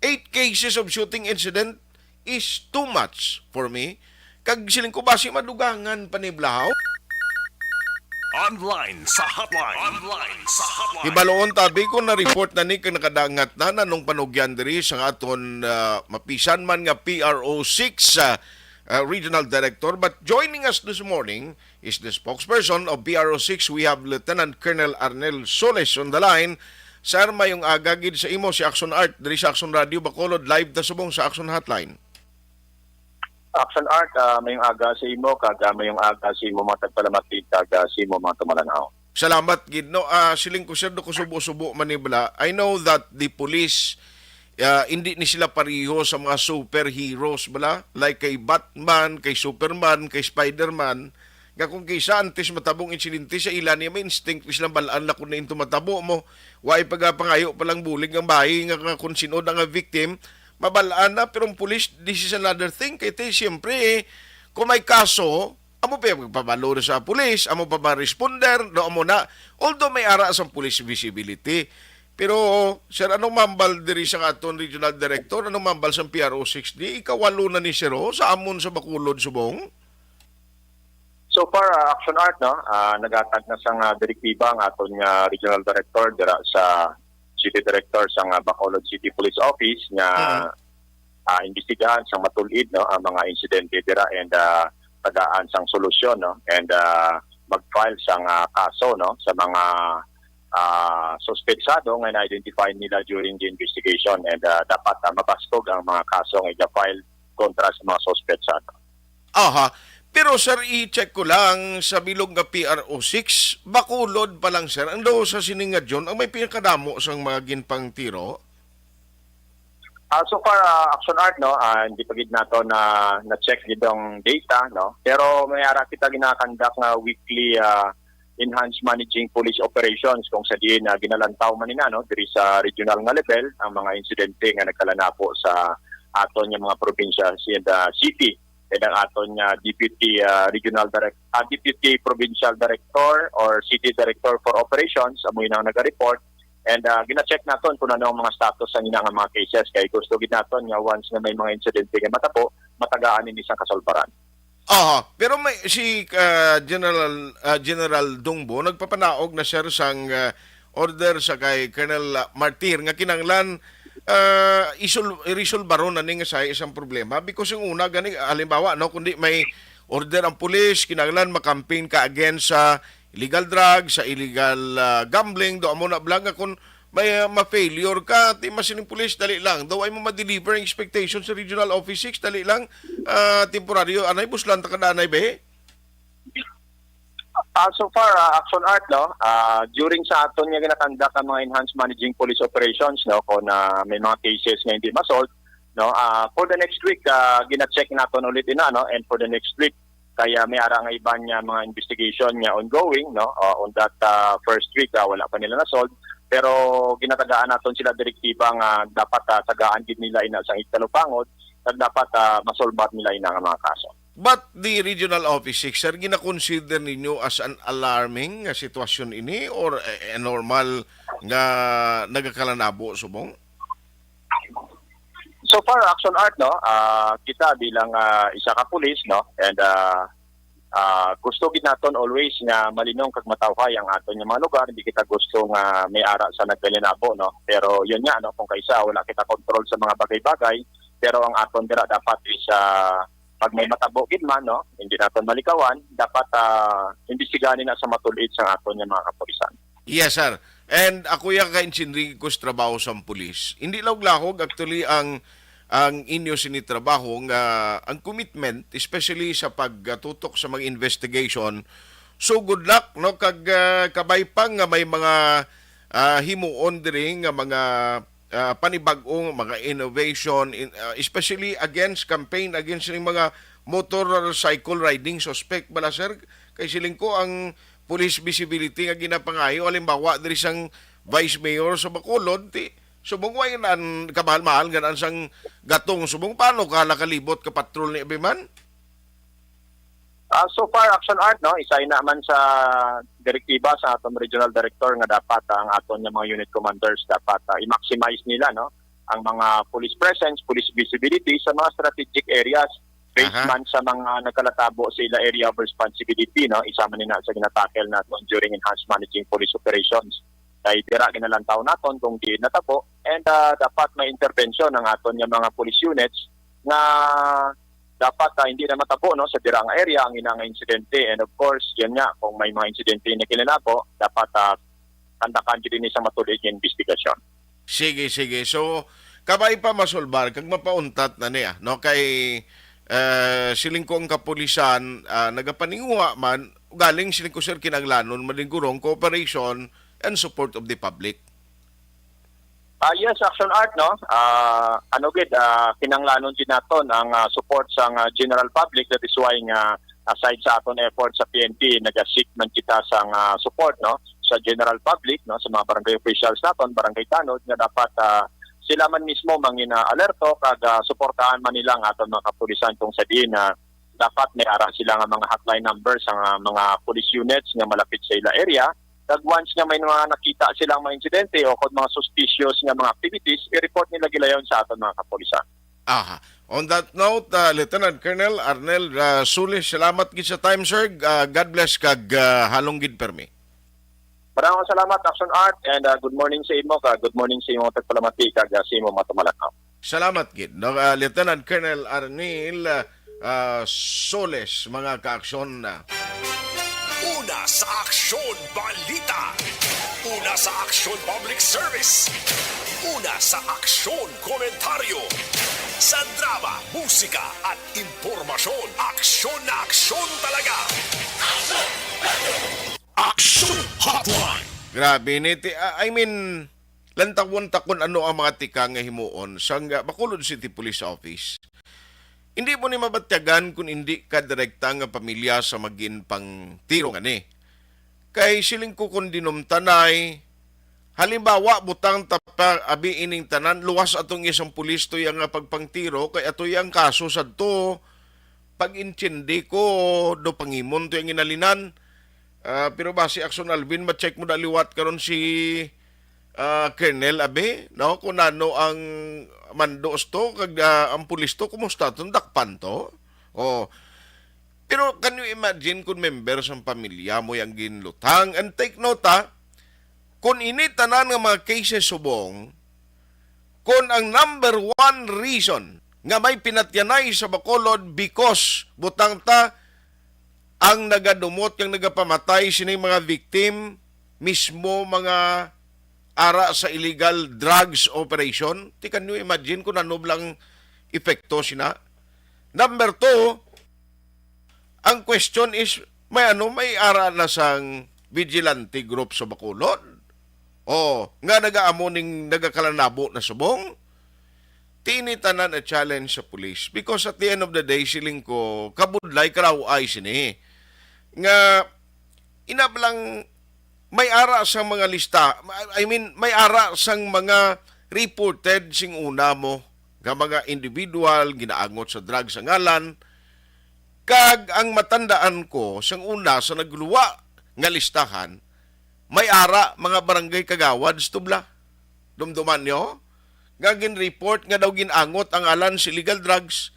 eight cases of shooting incident is too much for me. Kag siling ko, basi madugangan pa ni Blahaw. Online sa hotline. Online sa hotline. Hibaloon tabi ko na report na ni kag nakadangat na nanong panugyan diri sa aton, ah, mapisan man nga P R O six, ah, uh, Regional Director. But joining us this morning is the spokesperson of P R O six. We have Lieutenant Colonel Arnel Soles on the line. Sir, mayong aga gid sa imo si Action Art diri sa Action Radio Bacolod, live ta subong sa Action Hotline. Action Art, ah, mayong aga sa imo, kag, ah, mayong aga sa imo mga tagpalamat, kag, ah, sa imo mga tumalanaw. Salamat gid, no. Ah, siling ko, sir, do ko subo-subo man ni bala. I know that the police, ah, hindi ni sila pariho sa mga superheroes bala, like kay Batman, kay Superman, kay Spider-Man, nga kung kisa antes matabong insidente sa ila niya, may instinct ni sila balaan la kung na into matabo mo. Wa pa gapangayo pa lang bulig ang bayi nga, nga kung sinod ang victim, mabalaan na. Pero ang pulis, this is another thing. Kay ti, siyempre, eh, kung may kaso, amo pa yung magpabalo sa pulis, amo pa ma-responder, do amo na. Although may ara sang police visibility. Pero, sir, anong mambal diri sa aton regional director? Anong mambal sa P R O six D? Ikawalo na ni, sir, oh, sa amon sa Bacolod, subong? So far, ah, Action Art, no, ah, nagatag na sang, ah, direktiba ang aton nga regional director dira sa city director sang, ah, Bacolod City Police Office nga, Mm. ah, imbestigahan sang matul-id, no, ang mga insidente dira and, ah, tagaan sang solusyon, no, and, ah, mag-file sang, ah, kaso, no, sa mga, ah, suspetsado nga na-identify nila during the investigation and, ah, dapat, ah, mabaskog ang mga kaso nga i-file kontra sa mga suspetsado. Aha. Pero, sir, i-check ko lang sa bilog nga P R O six, Bacolod pa lang, sir, ang daw sa sining nga June ang may pinakadamo sang mga ginpangtiro? Ah, so far, ah, Action Art, no, ah, hindi pa gid nato na, na-check gid ang data, no? Pero may ara kita ginakandak nga weekly, ah, enhanced managing police operations kung sa diin, ah, ginalantaw man nina, no, diri sa regional nga level ang mga insidente nga nagkalanabo sa aton nga mga probinsya and, ah, city. And ang aton nga deputy, ah, regional direct, ah, deputy provincial director or city director for operations, amo yun ang naga-report. And, ah, gina-check naton kung ano ang mga status sa ina nga mga cases. Kay gusto gid naton nga once nga may mga insidente nga matabo, matagaan ini sang kasulbaran. Aha, pero may si, ah, General, ah, General Dungbo nagpapanaog na, sir, sang, ah, order sa kay Colonel, ah, Martir nga kinahanglan, ah, isul-, iresolbaron na ni nga sa isang problema, because yung una gani, halimbawa, no, kundi may order ang pulis, kinahanglan makamping ka against sa illegal drugs, sa illegal, ah, gambling, do amo na bala nga kung may, ah, ma-failure ka, ti masining pulis, dali lang. Daw ay mo ma-deliver ang expectation sa Regional Office six, dali lang, ah, temporaryo. Anay, buslan ta ka na, anay, be? Ah, so far, ah, Action Art, no? Ah, during sa aton nga ginakandak ang mga enhanced managing police operations, no, kung, ah, may mga cases nga hindi ma-solve, no, ah, for the next week, ah, gina-check naton ulit ina, no? And for the next week, kaya may ara nga iban nga mga investigation nga ongoing, no? Ah, on that, ah, first week, ah, wala pa nila na-solve. Pero ginatagaan naton sila direktiba nga dapat, ah, tagaan gid nila ina sang igtalupangod, kag dapat, ah, masolbar nila ina nga mga kaso. But the Regional Office six, sir, gina-consider ninyo as an alarming nga sitwasyon ini or a, a normal nga nagakalanabo subong? So far, Action Art, no, ah, kita bilang, ah, isa ka pulis, no, and, ah, ah, gusto gid naton always nga malinong kag matawhay ang aton nga mga lugar. Hindi kita gusto nga may ara sa nagkalinabo, no. Pero yun nga, no, kung kaisa wala kita control sa mga bagay-bagay, pero ang aton dira dapat is, ah, pag may matabo gid man, no, hindi naton malikawan, dapat, ah, imbestigahan na sa matul-id sang aton nga mga kapulisan. Yes, sir. And ako ya ka-insinrig ko sa trabaho sa pulis. Hindi lahog-lahog actually ang, ang inyo sini trabaho nga ang commitment, especially sa pagtutok sa mga investigation. So good luck, no, kag, ah, kabay pa nga may mga, ah, himuon diri nga mga, ah, panibag-ong mga innovation, in, ah, especially against campaign against ning mga motorcycle riding suspect bala, sir. Kay siling ko ang police visibility nga ginapangayo, halimbawa, diri sang Vice Mayor sa Bacolod, ti, subong way nan kamahal-mahal nga naan sang gatong, subong paano ka nakalibot ka patrol ni Abiman? Ah, so far, Action Art, no, isa ina man sa direktiba sa aton regional director nga dapat, ah, ang aton nga mga unit commanders dapat, ah, i-maximize nila, no, ang mga police presence, police visibility sa mga strategic areas based Aha. man sa mga nagkalatabo sa ila area of responsibility, no? Isa man ina sa ginatackle naton during enhanced managing police operations. Kay dira ginalantaw naton kung diin natabo and, ah, dapat may intervention ang aton nga mga police units nga dapat, ah, hindi na matabo, no, sa dira nga area ang ina nga insidente. And of course, yan nga, kung may mga insidente na kinanabo, dapat, ah, kandakan gid ini sa matuloy nga investigasyon. Sige, sige. So, kabay pa masulbar kag mapauntat na niya, no? Kay, eh, siling ko ang kapulisan, ah, nagapaninguha man, galing siling ko, sir, kinahanglanon man din gurong cooperation and support of the public. Ah, yes, Action Art, no? Ah, ano gid, ah, kinahanglanon gid naton ang, ah, support sang, ah, general public. That is why nga, aside sa aton effort sa P N P, nag-seek man kita sang, ah, support, no, sa general public, no, sa mga barangay officials naton, barangay tanod, nga dapat, ah, sila man mismo mangin, ah, alerto kag, ah, suportahan man nila ang aton mga kapulisan kung sa diin na dapat may ara sila nga mga hotline numbers sa mga police units nga malapit sa ila area. Kag once nga may mga nakita silang mga insidente o kon mga suspicious nga mga activities, i-report nila gilayon sa aton mga kapulisan. Aha. On that note, uh, Lieutenant Colonel Arnel, uh, Sulis, salamat gid sa time, sir. Uh, God bless kag, uh, halong gid permi. Maraming salamat, Action Art, and, uh, good morning sa imo, kag good morning sa imo tagpalamati, kag, uh, sa imo mga tumalakaw. Salamat gid, no? Uh, Lieutenant Colonel Arnel, uh, uh, Soles, mga kaaksyon na. Una sa aksyon, balita. Una sa aksyon, public service. Una sa aksyon, komentaryo. Sa drama, musika, at impormasyon, aksyon na aksyon talaga. Aksyon Hotline. Grabe ni, ti-, ah, I mean, lantawon ta kun ano ang mga tikang nga himuon sang, ah, Bacolod City Police Office. Hindi mo ni mabatyagan kung hindi ka direkta nga pamilya sa magin pang tiro nga ni. Kay siling ko kung dinumtanay, halimbawa, butang ta pa abi ining tanan, luwas atong isang pulis to yang nga pagpangtiro, kay ato yang kaso sadto, pag-intindi ko, do pangimon to yang ginalinan. Ah, pero basi, Action Alvin, ma-check mo na liwat karon si, ah, Colonel Abe, no? Kung ano ang mandos to, kag, ah, ang pulis to, kumusta to? Dakpan to? Oh. Pero can you imagine kung member sang pamilya mo yang ginlutang? And take note, ha, kung ini tanan nga mga cases subong, kung ang number one reason nga may pinatyanay sa Bacolod because butang ta ang nagadumot kag nagapamatay sining mga victim mismo mga ara sa illegal drugs operation. Ti, can you imagine kung ano lang epekto sina? Number two, ang question is, may ano, may ara na sang vigilante group sa Bacolod? O, nga nagaamo ning nagakalanabo na subong? Ti ini tanan a challenge sa police. Because at the end of the day, siling ko, kabudlay, karaw-ay sini. Nga, ina ba lang may ara sang mga lista, I mean, may ara sang mga reported sing una mo nga mga individual ginaangot sa drugs ang ngalan, kag ang matandaan ko sang una sa nagluwa nga listahan, may ara mga barangay kagawad sa tubla. Dumduman nyo? Nga gin-report nga daw gin-angot ang alan sa illegal drugs.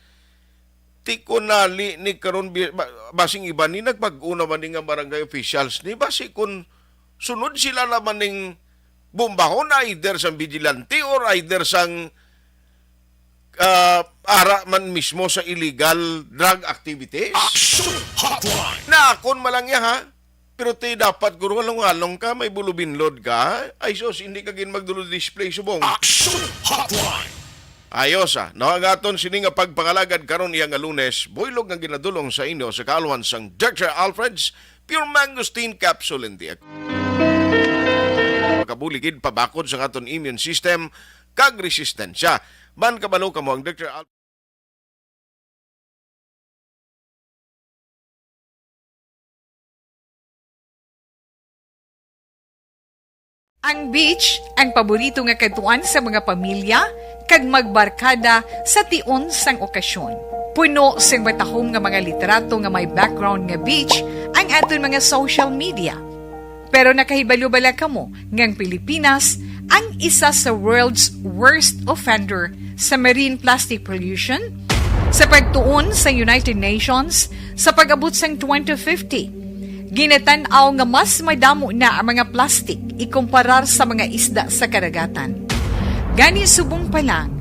Ti kunali ni karon bi-, ba-, basing iban ni nagbag-o naman ni nga barangay officials ni, basi kun sunod sila naman ning bombahon, either sang vigilante or either sang, ah, ara man mismo sa illegal drug activities. Action Hotline. Na akon malangya, ha? Pero ti dapat, guro, halong-halong ka, may bulubinlod ka. Ay sus, hindi ka gin magdulo display subong. Action Hotline. Ayos, ah. No, ang aton sini nga pagpangalagad karon iya nga Lunes, buylog nga ginadulong sa inyo sa kaalwan sang Doctor Alfred's Pure Mangosteen Capsule and Tea. Makabulig gid pabakod sa aton immune system kag resistensya. Man kabalo kamo ang Doctor Al- Ang beach, ang paborito nga kadtuan sa mga pamilya kag magbarkada sa tion sang okasyon. Puno sing matahom nga mga litrato nga may background nga beach ang aton mga social media. Pero nakahibalo bala kamo nga ang Pilipinas ang isa sa world's worst offender sa marine plastic pollution? Sa pagtuon sa United Nations, sa pag-abot sang twenty fifty, ginatan-aw nga mas madamo na ang mga plastic ikumparar sa mga isda sa kadagatan. Gani, subong pa lang,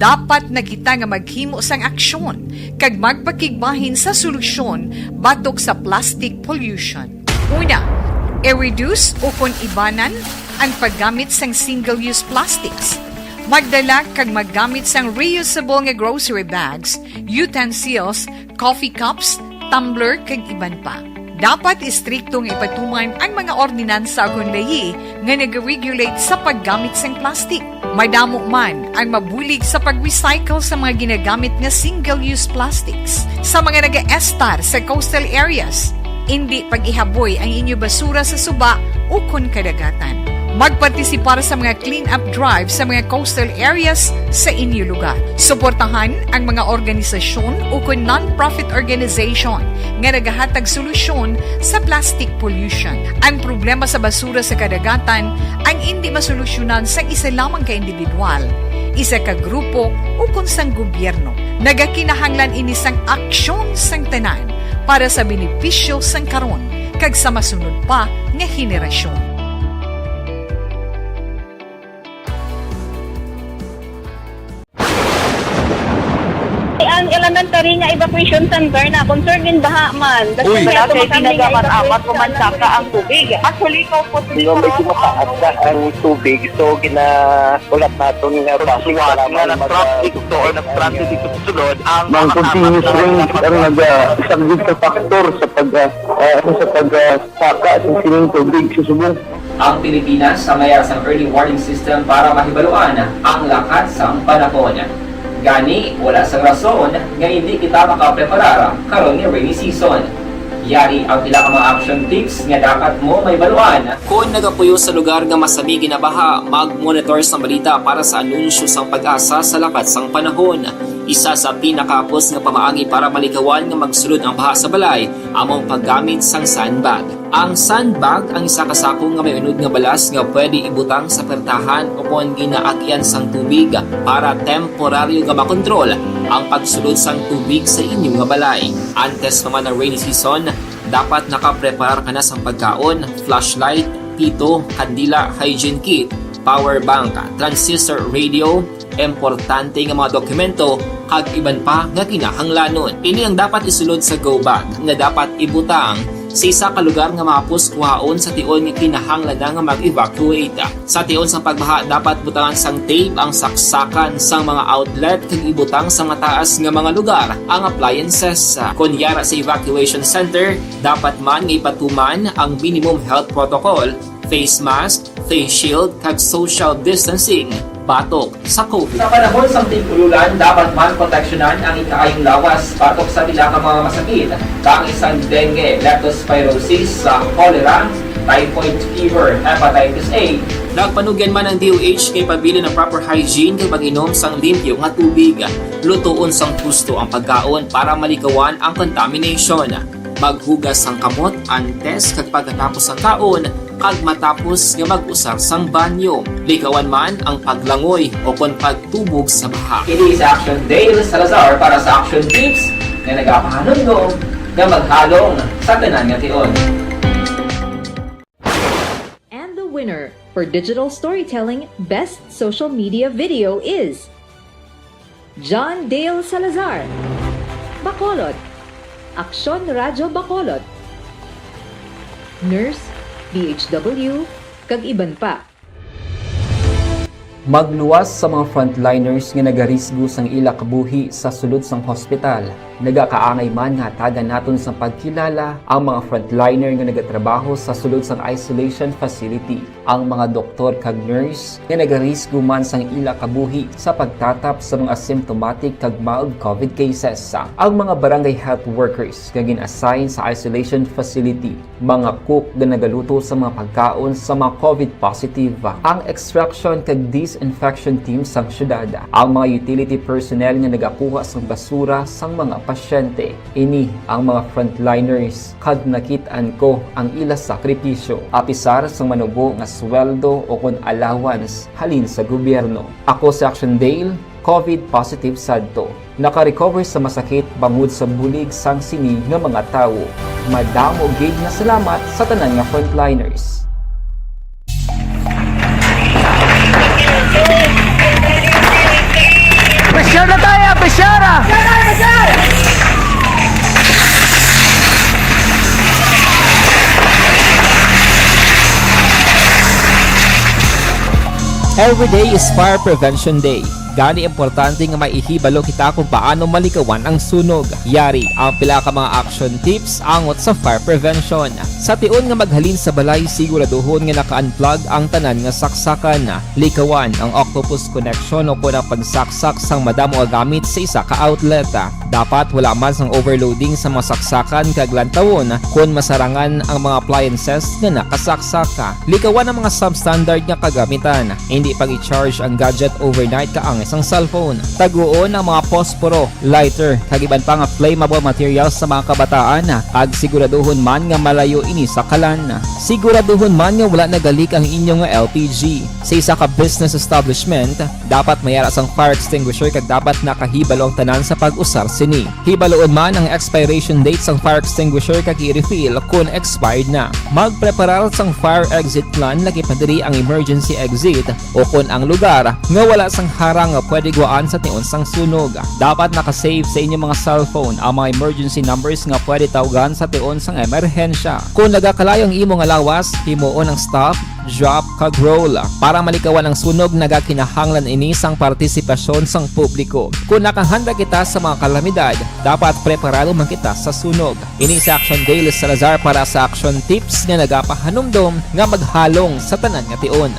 Dapat na kita nga maghimo sang aksyon kag magpakigbahin sa solusyon batok sa plastic pollution. Una, i-reduce ukon ibanan ang paggamit sang single-use plastics. Magdala kag maggamit sang reusable nga grocery bags, utensils, coffee cups, tumbler, kag iban pa. Dapat istrikto nga ipatuman ang mga ordinansa ukon layi nga nag-regulate sa paggamit sang plastic. Madamo man ang mabulig sa pag-recycle sa mga ginagamit nga single-use plastics. Sa mga nagaestar sa coastal areas, indi pag-ihaboy ang inyo basura sa suba ukon kadagatan. Magpartisipar sa mga clean-up drive sa mga coastal areas sa inyo lugar. Suportahan ang mga organisasyon ukon non-profit organization nga nagahatag solusyon sa plastic pollution. Ang problema sa basura sa kadagatan ang indi masolusyonan sang isa lamang ka individual, isa ka grupo, ukon sang gobyerno. Nagakinahanglan ini sang aksyon sang tanan para sa benepisyo sang karon kag sa masunod pa nga henerasyon. Ang elementary nga evacuation center na concerned in baha man. Uy. Wala kay ginagamat-amat, pumansaka ang tubig. Actually, ikaw po, Di ba, medyo mataas na ang tubig, so gina-, ulat naton nga base nga nag-traffic to or nag-traffic dito sa sulod ang mga continuous rain ang nag-, ah, isang big factor sa pag, ah, ah, ano, sa pag, ah, saka sa sining tubig sa subong. Ang Pilipinas ang may sang early warning system para mahibaluan ang lakat sang panahon. Gani, wala sang rason nga hindi kita makapreparar karon nga rainy season. Yari ang pila ka mga action tips nga dapat mo mahibaluan. Kon nagapuyo sa lugar nga masami ginabaha, mag-monitor sang balita para sa anunsyo sang PAGASA sa lakat sang panahon. Isa sa pinakahapos nga pamaagi para malikawan nga magsulod ang baha sa balay amo ang paggamit sang sandbag. Ang sandbag ang isa ka sako nga may unod nga balas nga pwede ibutang sa pertahan o kon ginaagyan sang tubig para temporaryo nga makontrol ang pagsulod sang tubig sa inyo nga balay. Antes pa man ang rainy season, dapat nakapreparar ka na sang pagkaon, flashlight, pito, kandila, hygiene kit, power bank, transistor radio, importante nga mga dokumento, kag iban pa nga kinahanglanon. Ini ang dapat isulod sa go bag nga dapat ibutang sa isa ka lugar nga mahapos kuhaon sa tion nga kinahanglan na nga mag-evacuate. Sa tion sang pagbaha, dapat butangan sang tape ang saksakan sang mga outlet kag ibutang sa mataas nga mga lugar ang appliances. Kon yara sa evacuation center, dapat man nga ipatuman ang minimum health protocol, face mask, face shield, kag social distancing batok sa COVID. Sa panahon sang tig-ulolan, dapat man proteksyonan ang ikaayong lawas batok sa pila ka mga masakit, kaangay sang dengue, leptospirosis, sa cholera, typhoid fever, hepatitis A. Nagpanugyan man ang D O H nga ipabilin ang proper hygiene kag pag-inom sang limpyo nga tubig. Lutoon sang husto ang pagkaon para malikawan ang contamination. Maghugas sang kamot antes kag pagkatapos sang kaon, kag matapos nga mag-usar sang banyo. Likawan man ang paglangoy o kon pagtubog sa baha. Ini si Action Dale Salazar para sa Action Tips nga nagapahanumdom nga maghalong sa tanan nga tion. And the winner for digital storytelling best social media video is John Dale Salazar, Bacolod, Aksyon Radyo Bacolod, Nurse, D H W, kag iban pa. Magluwas sa mga frontliners nga nagarisgo sang ila kabuhi sa sulod sang hospital. Nagakaangay man nga hatagan naton sang pagkilala ang mga frontliner nga nagatrabaho sa sulod sang isolation facility, ang mga doktor kag nurse nga nagarisgo man sang ila kabuhi sa pagtatap sa mga symptomatic kag mild COVID cases, ang mga barangay health workers nga gin-assign sa isolation facility, mga cook nga nagaluto sa mga pagkaon sa mga COVID positive, ang extraction kag disinfection team sang syudad, ang mga utility personnel nga nagakuha sang basura sang mga pasyente. Ini ang mga frontliners, kag nakit-an ko ang ila sakripisyo, apisar sang manubo nga sweldo o kon allowance halin sa gobyerno. Ako si Action Dale, COVID positive sadto. Naka-recover sa masakit bangod sa bulig sang sini nga mga tawo. Madamo gid nga salamat sa tanan nga frontliners. Share na tayo, share! Every day is Fire Prevention Day. Gani, importante nga may ihibalo kita kung paano malikawan ang sunog. Yari ang pila ka mga action tips angot sa fire prevention. Sa tion nga maghalin sa balay, siguraduhon nga naka-unplug ang tanan nga saksakan. Likawan ang octopus connection o kon ang pagsaksak sang madamo nga gamit sa isa ka outlet. Dapat wala man sang overloading sa mga saksakan kag lantawon kon masarangan ang mga appliances nga nakasaksak. Likawan ang mga substandard nga kagamitan. Hindi pag-i-charge ang gadget overnight kaangay sang cellphone. Taguon ang mga posporo, lighter, kag iban pa nga flammable materials sa mga kabataan, kag siguraduhon man nga malayo ini sa kalan. Siguraduhon man nga wala nagalik ang inyo nga L P G. Sa isa ka business establishment, dapat may ara sang fire extinguisher kag dapat nakahibalo ang tanan sa pag-usar sini. Hibaloon man ang expiration date sang fire extinguisher kag i-refill kon expired na. Magpreparar sang fire exit plan, lakip na diri ang emergency exit, o kon ang lugar nga wala sang harang nga pwede gwaan sa tion sang sunog. Dapat naka-save sa inyong mga cellphone ang mga emergency numbers nga pwede tawgan sa tion sang emerhensya. Kon nagakalayo ang imo nga lawas, himuon ang stop, drop, kag roll. Para malikawan ang sunog, nagakinahanglan ini sang partisipasyon sang publiko. Kon nakahanda kita sa mga kalamidad, dapat preparado man kita sa sunog. Ini si Action Dale Salazar para sa Action Tips nga nagapahanumdom nga maghalong sa tanan nga tion.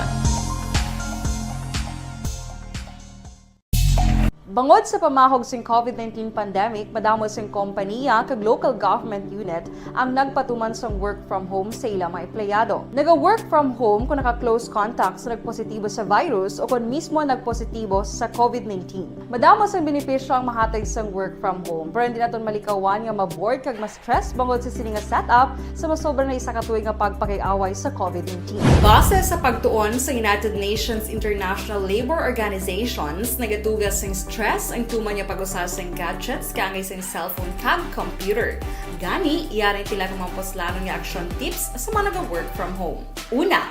Bangod sa pamahog sing COVID nineteen pandemic, madamo sing kompaniya kag local government unit ang nagpatuman sang work from home sa ila mga empleyado. Naga-work from home kung naka-close contact sa nagpositibo sa virus o kon mismo nagpositibo sa COVID nineteen. Madamo sang benepisyo ang mahatag sang work from home, pero hindi naton malikawan nga ma-bored kag ma-stress bangod sa sini nga setup sa masobra na isa ka tuig nga pagpakig-away sa COVID nineteen. Base sa pagtuon sa United Nations International Labor Organizations, nagatuga sing stress ang tuman nga pag-usa sing gadgets kaangay sing cellphone kag computer. Gani, yari ang pila ka mga puslanon nga action tips sa mga naga-work from home. Una,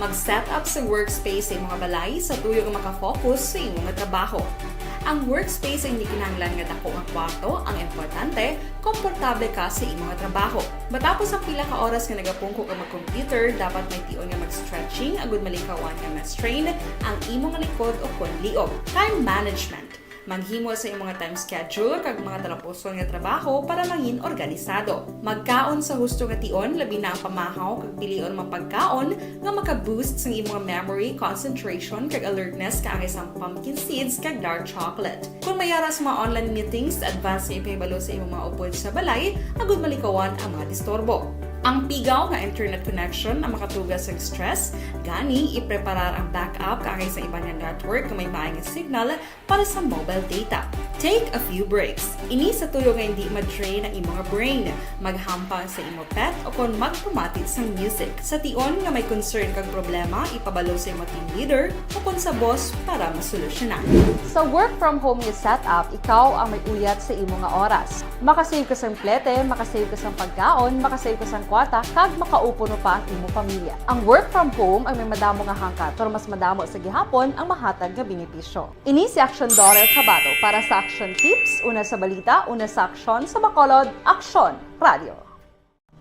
mag-set up sa workspace sa imo nga balay sa tuyo nga maka-focus sa imo nga trabaho. Ang workspace ang hindi kinahanglan nga dako nga kwarto, ang importante, komportable ka sa imo nga trabaho. Matapos ang pila ka oras nga nagapungko ka mag-computer, dapat may tion nga mag-stretching agud malikawan nga ma-strain ang imo nga likod o kon liog. Time management. Maghimo sa imo nga time schedule kag mga talapuson nga trabaho para mangin organisado. Magkaon sa husto nga tion, labi na ang pamahaw kag pilion mga pagkaon nga maka-boost sang imo nga memory, concentration, kag alertness kaangay sang pumpkin seeds kag dark chocolate. Kon may ara sa mga online meetings, advance nga ipahibalo sa imo mga upod sa balay agud malikawan ang mga disturbo. Ang pigaw nga internet connection ang makatuga sang stress, gani ipreparar ang backup kaangay sa iban nga network nga may maay nga signal para sa mobile data. Take a few breaks. Ini sa tuyo nga hindi ma-drain ang imo nga brain. Maghampang sa imo pet o kon magpamati sang music. Sa tion nga may concern kag problema, ipabalo sa imo team leader o kon sa boss para masolusyonan. Sa work from home nga setup, ikaw ang may uyat sa imo nga oras. Makasave ka sang plete, makasave ka sang pagkaon, makasave ka sang kwarta, kag makaupo no pa ang imo pamilya. Ang work from home ay may madamo nga hangkat, pero mas madamo sa gihapon ang mahatag nga benepisyo. Ini si Action Daughter Kabato para sa Action Tips, una sa balita, una sa aksyon, sa Bacolod, Aksyon Radio.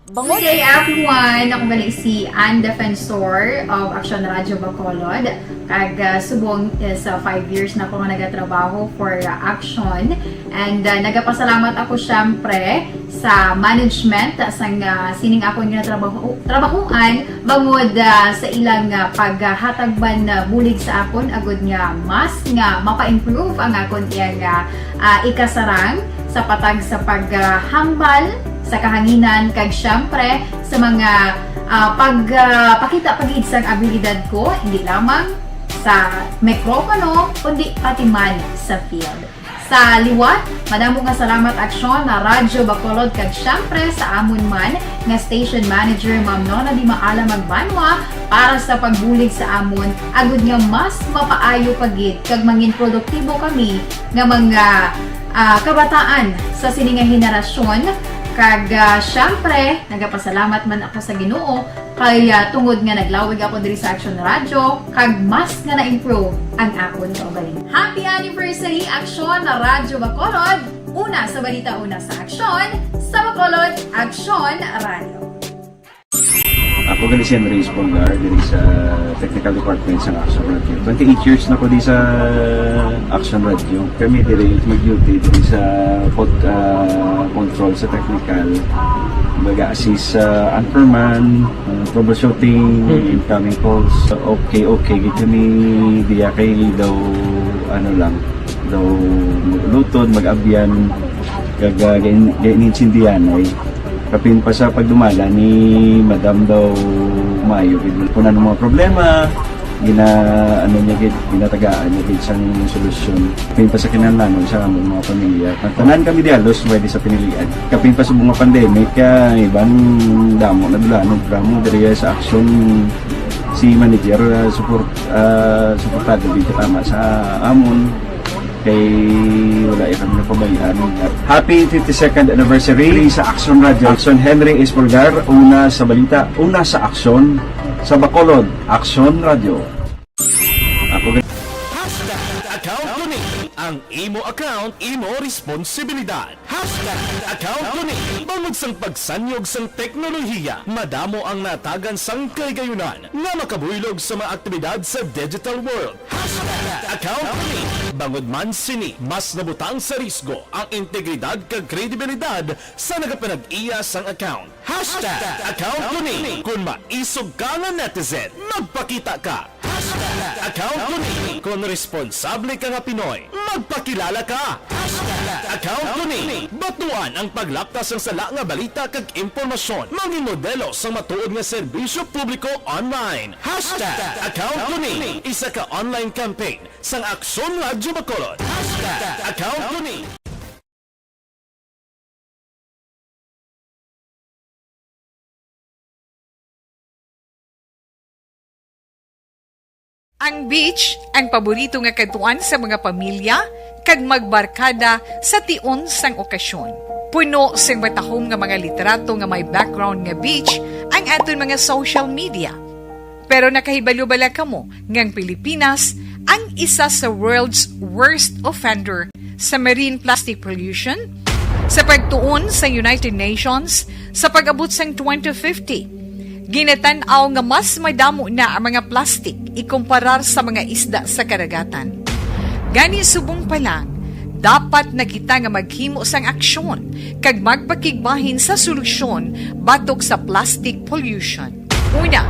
Bangod Good day, everyone! Ako gali si Ann Defensor of Action Radio Bacolod. Kag, ah, subong is, ah, five years na ako nga nagatrabaho for, ah, Action. And, ah, nagapasalamat ako, syempre, sa management, ah, sang, ah, sining akon nga trabaho, trabahoan, bangod, ah, sa ilang, ah, paghatag man, ah, bulig sa akon, agud nga mas nga mapa-improve ang akon iyang, ah, ah, ikasarang sa patag sa paghambal sa kahanginan, kag, syempre, sa mga, ah, pag, ah, pakita pa gid sang abilidad ko, hindi lamang sa mikropono, kundi pati man sa field. Sa liwat, madamo nga salamat, Aksyon, na Radyo Bacolod, kag syempre sa amon man nga station manager, Ma'am Nona Di Maala Magbanwa, para sa pagbulig sa amon, agud nga mas mapaayo pa gid kag mangin produktibo kami nga mga, ah, kabataan sa sini nga henerasyon, Kag, ah, syempre, nagapasalamat man ako sa Ginoo kay, ah, tungod nga naglawig ako diri sa Action Radio, kag mas nga na-improve ang akon kaugalingon. Happy anniversary, Action Radio Bacolod! Una sa balita, una sa aksyon, sa Bacolod, Action Radio. Ako gali si Henry Espolgar, diri sa technical department sa Action Radio. Twenty-eight years na ko di sa Action Radio. Kami diri mag-duty diri sa pod, ah, control sa technical. Baga assist sa anchorman, ah, troubleshooting, incoming calls. Okay, okay, gid kami diya kay daw, ano lang, daw mag-ulutod, mag-abyan, kag, ah, gain-, gainintindihan ay kapin pa sa pagdumala ni Madam daw maayo gid. Kung ano mga problema, gina-, ano niya gid, ginatagaan niya gid sang solusyon. Kapin pa sa kinahanglanon sa among mga pamilya. Ang tanan kami di halos pwede sa pinilian. Kapin pa sa mga pandemic, ah, iban damo na dulanon, programa diri sa Action si manager, ah, support, ah, suportado gid tama sa amon. Kay wala ya kami napabayaan. Happy fifty-second anniversary sa Action Radio. Action, Henry Espolgar, una sa balita, una sa aksyon, sa Bacolod, Action Radio. Ako gid. Hashtag account ko ni. Ang imo account, imo responsibilidad. Hashtag account ko ni. Bangod sang pagsanyog sang teknolohiya, madamo ang natagan sang kahigayunan nga makabuylog sa mga aktibidad sa digital world. Hashtag account ko ni. Bangod man sini, mas nabutang sa risgo ang integridad kag kredibilidad sa nagapanag-iya sang account. Hashtag account ko ni. Kon maisog ka nga netizen, magpakita ka. Hashtag account ko ni. Kon responsable ka nga Pinoy, magpakilala ka. Hashtag account ko ni. Batuan ang paglaptas sang sala nga balita kag impormasyon. Mangin modelo sang matuod nga serbisyo publiko online. Hashtag account ko ni. Isa ka online campaign sang Aksyon Radyo Bacolod. Hashtag account ko ni. Ang beach, ang paborito nga kadtuan sa mga pamilya kag magbarkada sa tion sang okasyon. Puno sing matahom nga mga litrato nga may background nga beach ang aton mga social media. Pero nakahibalo bala kamo nga ang Pilipinas ang isa sa world's worst offender sa marine plastic pollution? Sa pagtuon sa United Nations, sa pag-abot sang twenty fifty, ginatan-aw nga mas madamo na ang mga plastik ikumparar sa mga isda sa kadagatan. Gani, subong pa lang, dapat na kita nga maghimo sang aksyon kag magpakigbahin sa solusyon batok sa plastic pollution. Una,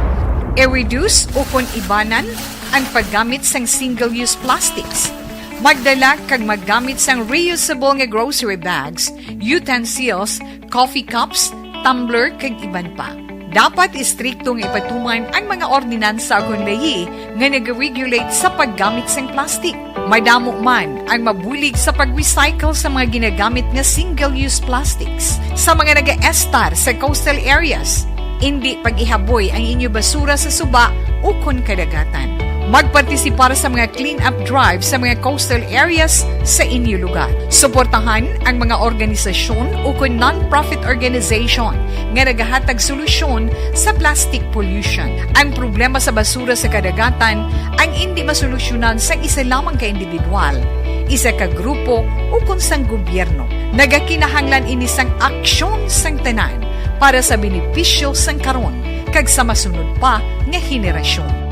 i-reduce ukon ibanan ang paggamit sang single-use plastics. Magdala kag maggamit sang reusable nga grocery bags, utensils, coffee cups, tumbler, kag iban pa. Dapat istrikto nga ipatuman ang mga ordinansa ukon layi nga nag-regulate sa paggamit sang plastic. Madamo man ang mabulig sa pag-recycle sa mga ginagamit nga single-use plastics. Sa mga nagaestar sa coastal areas, indi pag-ihaboy ang inyo basura sa suba ukon kadagatan. Magpartisipar sa mga clean-up drive sa mga coastal areas sa inyo lugar. Suportahan ang mga organisasyon ukon non-profit organization nga nagahatag solusyon sa plastic pollution. Ang problema sa basura sa kadagatan ang indi masolusyonan sang isa lamang ka individual, isa ka grupo, ukon sang gobyerno. Nagakinahanglan ini sang aksyon sang tanan para sa benepisyo sang karon kag sa masunod pa nga henerasyon.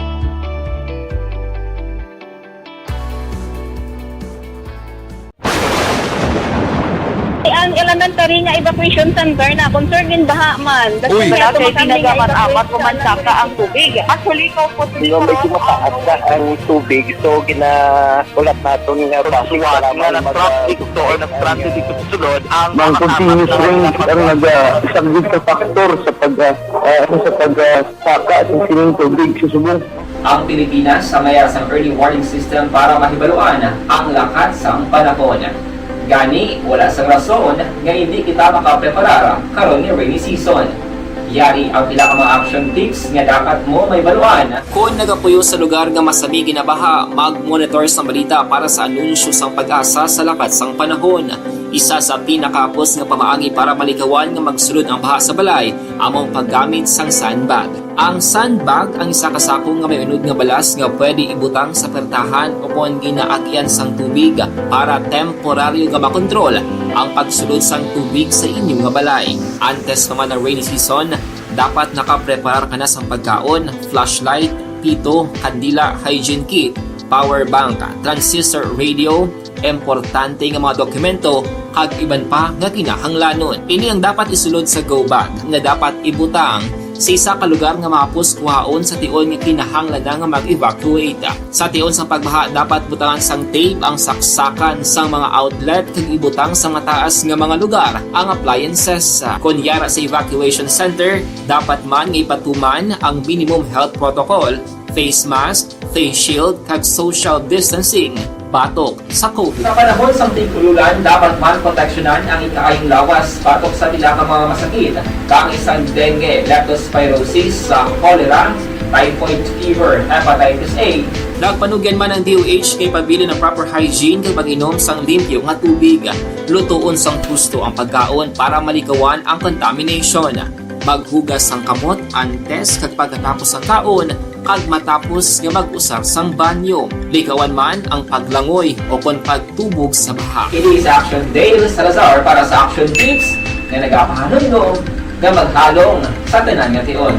Ang elementary nga evacuation center na concerned in baha man. Uy! Wala kay ginagamit-amat ko man saka ang tubig. Actually, ko po. Medyo mataas na ang tubig, so gina-, ulat naton nga traffic, nga mag-, traffic to or nag-transit dito sa sulod ang mga continuous rain ang naga-, isa gid ka factor sa pag, ah, ah, sa pag, ah, saka sa sining tubig sa subong. Ang Pilipinas ang mayara sang early warning system para mahibaluan ang lakat sang panahon. Gani, wala sang rason nga indi kita makapreparar karon nga rainy season. Yari ang pila ka mga action tips nga dapat mo mahibaluan. Kon nagapuyo sa lugar nga masami ginabaha, mag-monitor sang balita para sa anunsyo sang PAGASA sa lakat sang panahon. Isa sa pinakahapos nga pamaagi para malikawan nga magsulod ang baha sa balay amo ang paggamit sang sandbag. Ang sandbag ang isa ka sako nga may unod nga balas nga pwede ibutang sa pertahan ukon ginaagyan sang tubig para temporaryo nga makontrol ang pagsulod sang tubig sa inyo nga balay. Antes pa man ang rainy season, dapat nakapreparar ka na sang pagkaon, flashlight, pito, kandila, hygiene kit, power bank, transistor radio, importante nga mga dokumento, kag iban pa nga kinahanglanon. Ini ang dapat isulod sa go bag nga dapat ibutang sa isa ka lugar nga mahapos kuhaon sa tion nga kinahanglan na nga mag-evacuate. Sa tion sang pagbaha, dapat butangan sang tape ang saksakan sang mga outlet kag ibutang sa mataas nga mga lugar ang appliances. Kon yara sa evacuation center, dapat man nga ipatuman ang minimum health protocol, face mask, face shield, kag social distancing batok sa COVID. Sa panahon sang tig-ululan, dapat man proteksyonan ang ikaayong lawas batok sa pila ka mga masakit, kaangay sang dengue, leptospirosis, sa cholera, typhoid fever, hepatitis A. Nagpanugyan man ang D O H kay pabilin ang proper hygiene kag pag-inom sang limpyo nga tubig. Lutoon sang husto ang pagkaon para malikawan ang contamination. Maghugas sang kamot antes kag pagkatapos sang kaon kag matapos nga mag-usar sang banyo. Likawan man ang paglangoy o kon pagtubog sa baha. Kini si Action Dale Salazar para sa Action Tips nga nagapahanumdom nga maghalong sa tanan nga tion.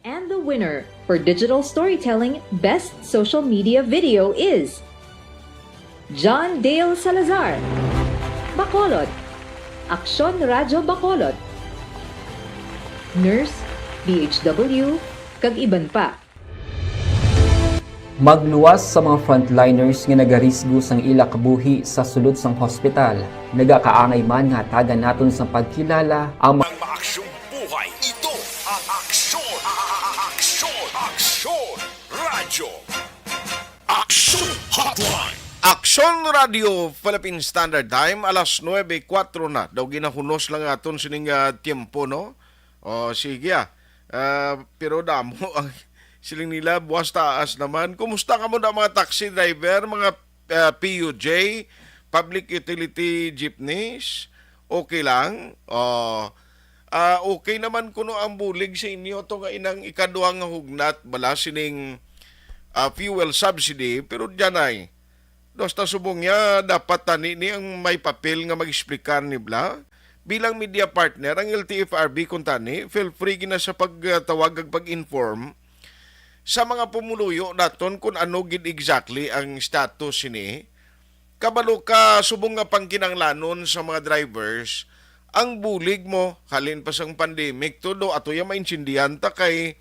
And the winner for Digital Storytelling Best Social Media Video is John Dale Salazar, Bacolod, Aksyon Radyo Bacolod, Nurse, D H W, kag iban pa. Magluwas sa mga frontliners nga nagarisgo sang ila kabuhi sa sulod sang hospital. Nagakaangay man nga hatagan naton sang pagkilala ang mga Ang maaksyong buhay, ito ang aksyon, aksyon, aksyon, radyo. Aksyon Hotline. Aksyon Radio Philippine Standard Time, alas nuebe kuwatro na. Daw ginahunos lang aton sining ah, tiyempo, no? O, sige ah. Ah, pero damo ang siling nila, buwas taas naman. Kumusta kamo na mga taxi driver, mga ah, P U J, public utility jeepneys? Okay lang? O, ah, okay naman kuno ang bulig sa inyo to nga inang ikaduha nga hugnat bala sining ah, fuel subsidy, pero diyan ay, basta subong niya, dapat tani ni ang may papel nga mag-explicar ni bla. Bilang media partner, ang L T F R B kun tani, feel free gina sa pagtawag kag pag-inform sa mga pumuluyo naton kung ano gid exactly ang status sini. Kabalo ka, subong nga pangkinahanglanon sa mga drivers, ang bulig mo, halin pa sang pandemic, todo ato ya maintindihan ta kay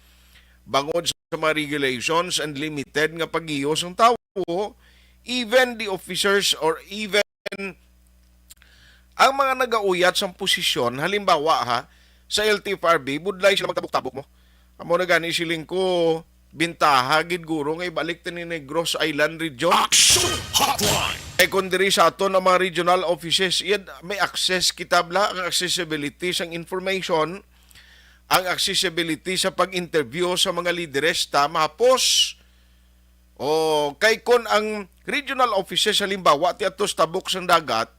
bangod sa mga regulations and limited nga pag-iyo sang tawo, even the officers or even ang mga nagauyat sang posisyon, halimbawa ha, sa L T F R B, budlay sila magtabok-tabok mo. Amo na gani siling ko, bintaha gid guro nga ibalik ta ni Negros Island Region. Action Hotline. Kay kung diri sa aton ang mga regional offices, iyad may access kita bla, ang accessibility sang information, ang accessibility sa pag-interview sa mga lideres ta mahapos. O kay kon ang regional offices halimbawa ti ato sa tabok sang dagat,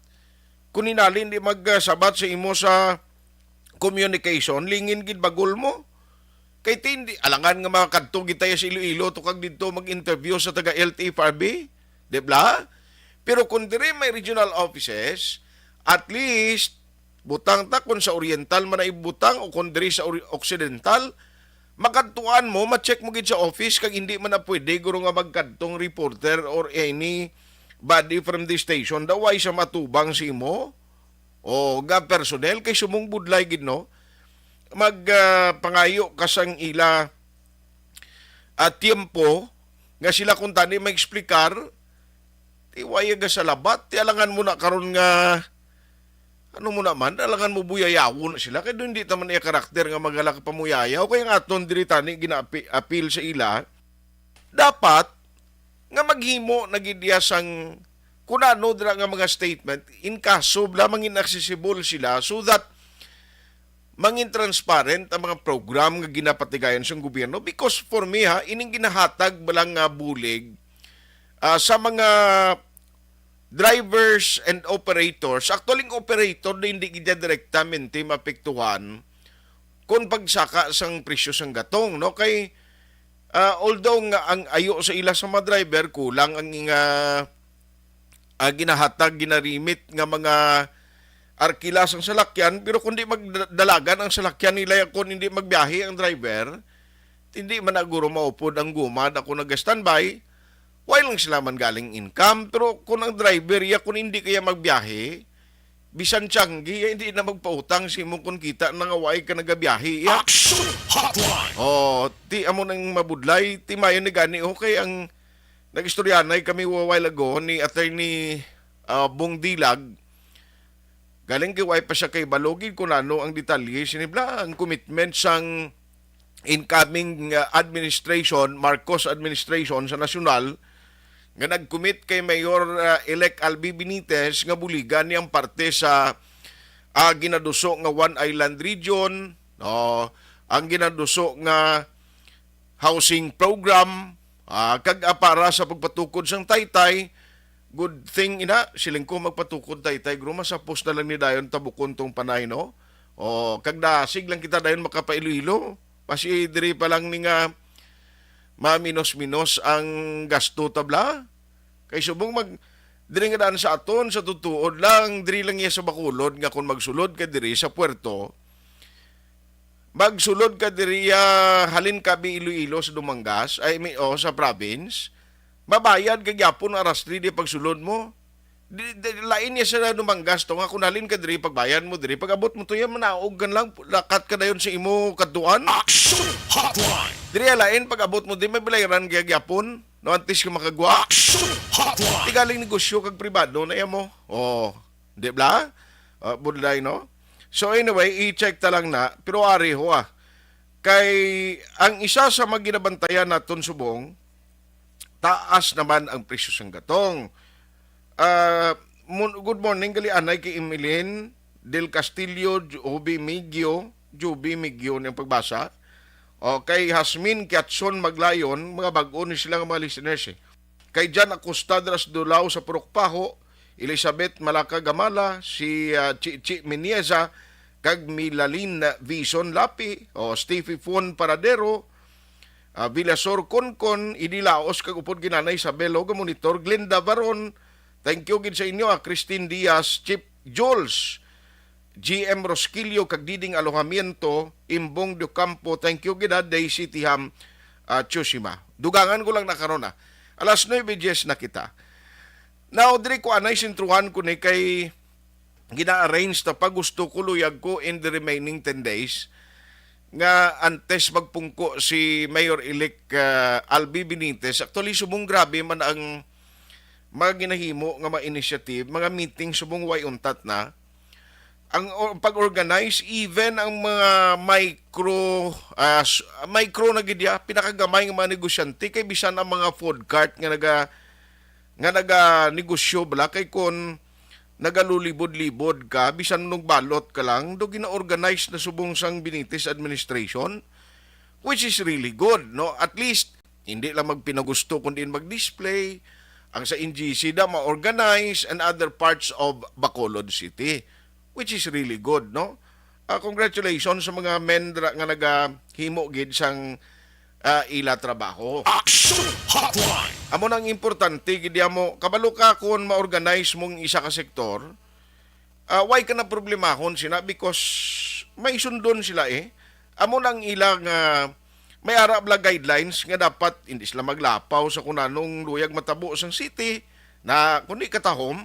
kun hinalin di magsabat sa imo sa communication, lingin gid bagol mo. Kay ti hindi alangan nga makakadto gid tayo sa Iloilo to kag didto mag-interview sa taga L T F R B, di bla? Pero kung diri may regional offices, at least butang ta kung sa Oriental man ay butang o kung diri sa Ori- Occidental, makadtuan mo, ma-check mo gid sa office kag hindi man na pwede guro nga magkadtong reporter or anybody from the station daw ay sa matubang sa imo o ga personnel kay sumong budlay gid, no? Mag ah, pangayo ka sang ila at tiempo nga sila kung tani mag-explicar, ti waya ga sa labat, ti alangan mo na karon nga ano mo naman, alangan mo buyayawon na sila kay doon di taman iya karakter nga magala ka pamuyayaw kay ang aton diri tani gina-appeal sa ila. Dapat nga maghimo na gid iya sang kun ano dira nga mga statement in kaso bla mangin accessible sila so that mangin transparent ang mga program nga ginapatigayon sang gobyerno, because for me ha, ining ginahatag bala nga bulig ah, sa mga drivers and operators, actually, ang operator na hindi gid direktamente maapektuhan kung pagsaka sang presyo sang gatong, no? Kay, ah, although nga ang ayo sa ila sa mga driver, kulang ang, ah, ah, ginahatag, ginarimit nga mga arkila sang salakyan, pero kung di magdalagan ang salakyan nila, kung hindi magbiyahe ang driver, hindi man na guro maupod ang guma, ako nag-standby, why lang sila man galing income? Pero kung ang driver, ya, kung hindi kaya magbiyahe, bisan tiyanggi, ya, hindi na magpautang si mo kung kita na nga why ka nagabiyahe, ya. Action Hotline! Oh, ti amo nang mabudlay, ti mayo ni gani, okay, ang nag-istoryanay kami a while ago ni Attorney, ah, Bong Dilag, galing kay why pa siya kay balogid kung ano ang detalye, sinibla ang commitment sang incoming, uh, administration, Marcos administration sa nasyonal, nga nag-commit kay Mayor, uh, elect Albi Benitez nga buligan niyang parte sa, uh, ginaduso nga One Island Region, no, ang ginaduso nga housing program, uh, kag, uh, para sa pagpatukod sang Taytay. Good thing ina, siling ko, magpatukod Taytay, guro, masapos na lang ni dayon tabukon tong panay, no? O, kag dasig lang kita dayon makapailoilo. Pasi diri pa lang ni nga maminos-minos ang gasto, tabla. Kay subong mag, diri nga daan sa aton, sa tutuod lang, diri lang iya sa Bacolod, nga kung magsulod ka diri sa puerto, magsulod ka diri, ah, halin ka bi Iloilo sa Dumangas, ay, mi-, o sa province, mabayad ka gyapon aras diri di pagsulod mo. Di, di, lain niya sa Dumangas to nga kung halin ka diri, pagbayad mo diri, pag-abot mo to, yan, manaog ka lang, lakat ka dayon sa imo kadtuan. Action Hotline! Diri, ah, lain, pag-abot mo diri, may balayran kaya gyapon, no, antes ka makagwa. Action Hotline! Tigaling negosyo kag pribado na yan mo. Oh, di ba? Ah, budlay, no? So anyway, i-check ta lang na, pero ari ho, ah. Kay ang isa sa mga ginabantayan naton subong, taas naman ang presyo sang gatong. Ah, mon-, good morning, gali anay kay Emeline Del Castillo, Ju-, Juby Migio, Juby Migio niyang pagbasa. O, kay Hasmin Kiatson Maglayon, mga bag-o ni sila nga mga listeners, eh. Kay Jan Acosta dira sa Dulao sa Purok Paho, Elizabeth Malaka Gamala, si, ah, Chichi Minieza, kag Milalin Vison Lapi, o Stevie Fon Paradero, ah, Villasor Concon, Idi Laos, kag upod ginanay Isabel Hoga Monitor, Glenda Varon, thank you gid sa inyo, ah, Christine Diaz, Chip Jules, G M Rosquillo, kag Diding Alojamiento, Imbong de Ocampo, thank you gid, ah, Daisy Tiham, ah, Tsushima. Dugangan ko lang na karon, ah. Alas nuebe diez na kita. Now, diri ko anay sentruhan ko ni kay gina-arrange ta pa, gusto ko, luyag ko, in the remaining ten days nga antes magpungko si Mayor-elect, ah, Albi Benitez. Actually, subong grabe man ang mga ginahimo nga mga initiative, mga meeting, subong way untat na. Ang o-, pag-organize, even ang mga micro, ah, s-, micro na gid ya, pinakagamay nga mga negosyante, kay bisan ang mga food cart nga naga-, nga naganegosyo bala, kay kon nagalulibod-libod ka, bisan nung balot ka lang, do gina-organize na subong sang Benitez administration, which is really good, no? At least, hindi lang magpinagusto kundi mag-display, ang sa N G C da ma-organize, and other parts of Bacolod City, which is really good, no? Ah, congratulations sa mga mendra nga nagahimo gid sang, ah, ila trabaho. Action Hotline! Amo nang importante gid mo, kabalo ka kung ma-organize mong isa ka sektor, ah, why ka na problemahon sila? Because may sundon sila, eh. Amo nang ila nga may ara bala guidelines nga dapat hindi sila maglapaw sa kung anong luyag matabo sang city na kundi katahom.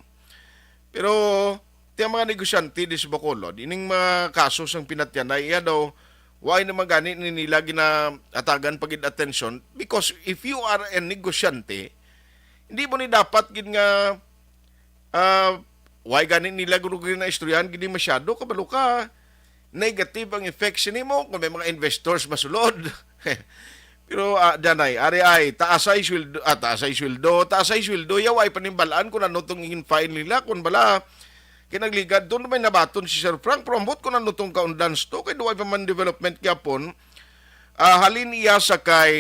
Pero ti ang mga negosyante di sa Bacolod, ining mga kaso sang pinatyanay, iya daw, why naman gani ni nila ginaatagan pa gid atensyon? Because if you are a negosyante, hindi mo ni dapat gid nga, ah, why gani nila guro gid na istoryahan gid masyado, kabalo ka, negative ang effect sa nimo kung may mga investors masulod. Pero, ah, danay, ari ay, taasay sweldo, ah, taasay sweldo, taasay sweldo, yaw ay panimbalaan kung ano tong in-file nila, kung bala, kinagligad, doon may nabaton si Sir Frank, pero ambot kung ano tong kaundans to, kay duway pa man development gyapon. Ah, halin iya sa kay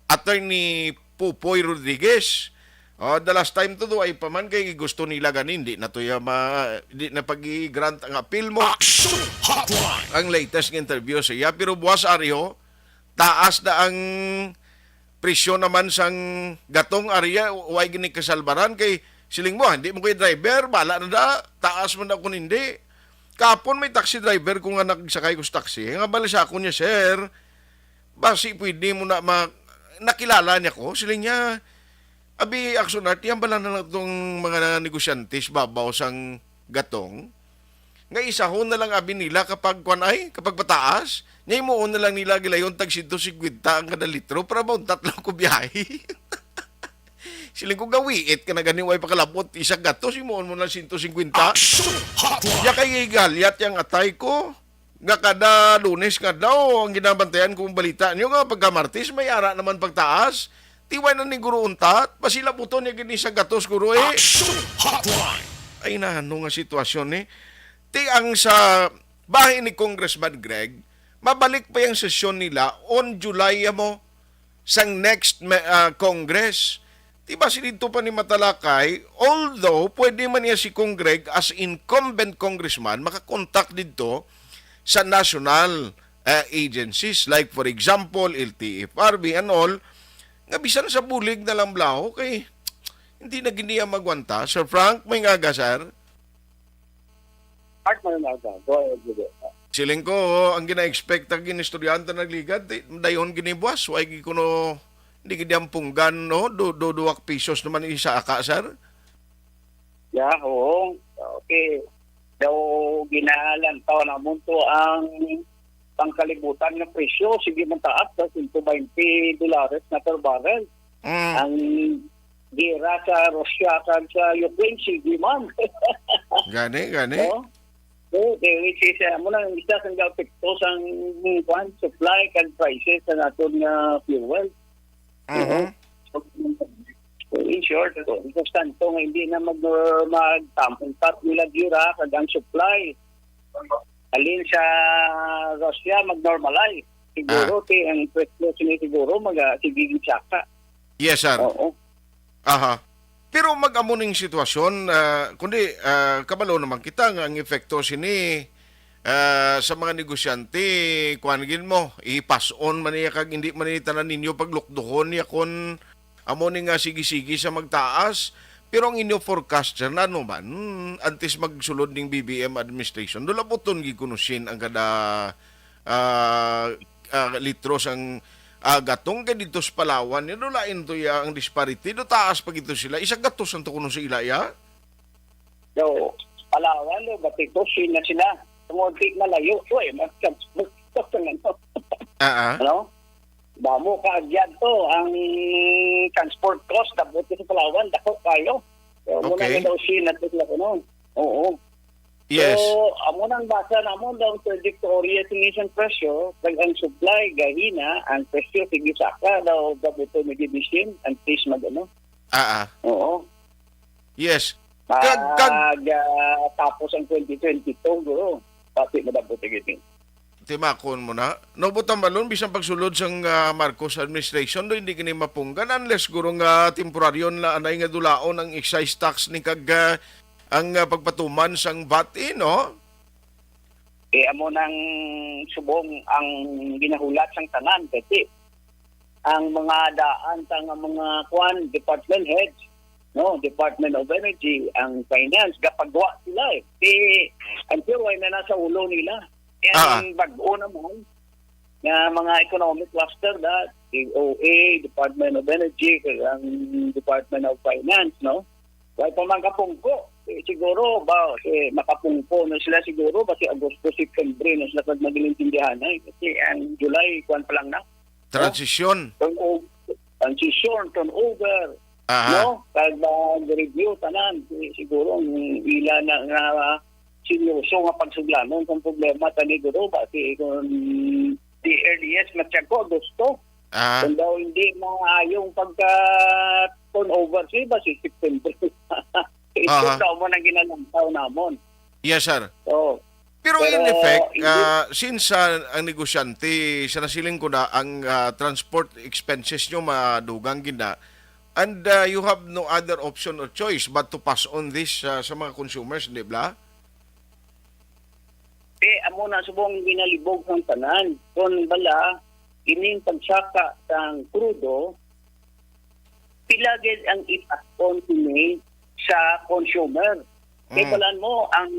Attorney Pupoy Rodriguez, Oh, the last time to do ay pa man kay gusto nila ganin, di na to ya ma-, di na pag-i-grant ang appeal mo. Action Hotline! Ang latest nga interview sa iya, pero buwas ari ho, taas na ang presyo naman sang gatong ari ya, way gini kasalbaran kay siling mo, "Ah, hindi mo kay driver, bala na da, taas man ako nindi." Kapon may taxi driver ko nga nagsakay ko sa taxi, nga bala sa akon niya, "Sir, basi pwede mo na ma-," nakilala niya ko, siling niya, "Abi, Action Art, yan bala na lang itong mga negosyante sa babaw sang gatong. Nga isahon na lang abi nila kapag kwan ay, kapag pataas, nya himuon na lang nila gilayon tag siyento singkwenta ang kada litro para mauntat lang ko biyahe." Siling ko, "Gawiit ka na gani, way pakalabot, isa gatos, himuon mo na siyento singkwenta." Action Hotline! Ya kay galyat yang atay ko. Nga kada Lunes nga daw ang ginabantayan kong balita niyo nga pagka Martes may ara naman pagtaas. Tiway na ni Guro untat, pasilabuton niya gini sa gatos, Guro, eh. Action Hotline! Ay, nano nga sitwasyon, eh. Ti ang sa bahin ni Congressman Greg, mabalik pa yung sesyon nila on July mo sang next me-, ah, Congress. Di ba si dito pa ni Matalakay, although pwede man niya si Cong Greg as incumbent congressman, makakontak dito sa national, eh, agencies, like for example, L T F R B and all, nga bisan sa bulig na lang blaho kay hindi na gini ang magwanta. Sir Frank, may ngaga, sir? Art Maranata, go ahead, Juliet. Siling ko, ang gina-expect ang gin-, estudyante nagligad, di, dayon ginibuas, way gid kuno, hindi gid ang punggan, no? Du-, du-, duwak pisos naman isa aka, sir? Yeah, oo. Okay. Daw ginalantaw namon to ang pangkalibutan nga presyo, sige man taas sa sento baynte dolares na per barrel. Mm. Ang gira sa Russia kag sa Ukraine, sige man. Gani, gani. No? So, eh, which is, uh, mo lang isa sang epekto sang, mm, kwan, supply kag prices sa naton nga fuel. Mhm. So, in short, so, importante nga hindi na mag-, magtamong tap nila gira kag ang supply. Halin sa Russia, mag-normalize. Siguro, Ah. ti, ang presyo sini siguro, mag, ah, sige, saka. Yes, sir. Oo. Aha. Pero mag-amo ning sitwasyon, ah, kundi, ah, kabalo naman kita nga ang epekto sini, ah, sa mga negosyante, kuwan gid mo, i-pass on man niya kag hindi man ni tanan ninyo paglukduhon niya kon amo ni nga sige-sige sa magtaas. Pero ang inyo forecast, sir, na ano man, antes magsulod ning B B M administration, dulabuton gid kuno sin ang kada, ah, ah, litro sang, ah, gatong kay dito sa Palawan, yun, lain to ya ang disparity. Do taas pa gito sila. Isa gatos ang tukuno sa ila, ya? So, Palawan, no, Batico, China sila. Tungod di malayo, to eh, mas, mas, mas, ano? Ah, ah. Ano? Damo ka agyan to, ang transport cost, dabot sa Palawan, dako kayo. So, muna Okay. na daw China to sila, ano? Oo. Yes. So, amo nang basa namon daw ang predictory estimation presyo, kag ang supply, gahina, ang presyo, sige saka daw, gabuto, medyo bisin, ang taste mag, ano. Ah, ah. Oo. Yes. Kag, kag Pag, ah, tapos ang twenty twenty-two, guro, pati madabot ang ini. Timakon mo na. No, buta malon, bisan pagsulod sang, ah, Marcos administration, do, hindi gini mapunggan unless guro nga temporaryo na anay nga dulaon ang excise tax ni kag, ah, ang, ah, pagpatuman sang vat, eh, no? Eh, amo nang subong ang ginahulat sang tanan, kasi ang mga daan sa nga mga kwan, department heads, no, Department of Energy, ang finance, gapagwa sila eh. Si, I'm sure, way na nasa ulo nila. Yan Ah. ang bag-o naman nga mga economic cluster, da, D O A, Department of Energy, kag ang Department of Finance, no? Way pa man kapungko. Eh, siguro, ba, eh, makapungko na sila siguro, ba, si Agosto, September na sila pag magilintindihan, eh. Kasi ang July, kwan pa lang na. Transition. Turnover, transition, turnover, Aha. no? Kag mag-review, tanan. Eh, siguro, ang ila na nga seryoso nga pagsuglanon kung problema, tani, guro, ba, si, kung the earliest, matsyag ko, Agosto. Ah. Kung daw hindi maayong pagka-turnover, si, ba, si September. Ito Aha. daw mo nang ginalantaw namon. Yes, sir. Oo. Pero in Pero effect, hindi ah, since, ah, ang negosyante, sa nasiling ko na, ang, ah, transport expenses nyo madugang gina, And, uh, you have no other option or choice but to pass on this, uh, sa mga consumers, di ba? Ti, amo na subong ginalibog sang tanan. Kon bala, ining pagsaka sang krudo, pila gid ang ipas-on sini sa consumer? Kay Mm. balan mo, ang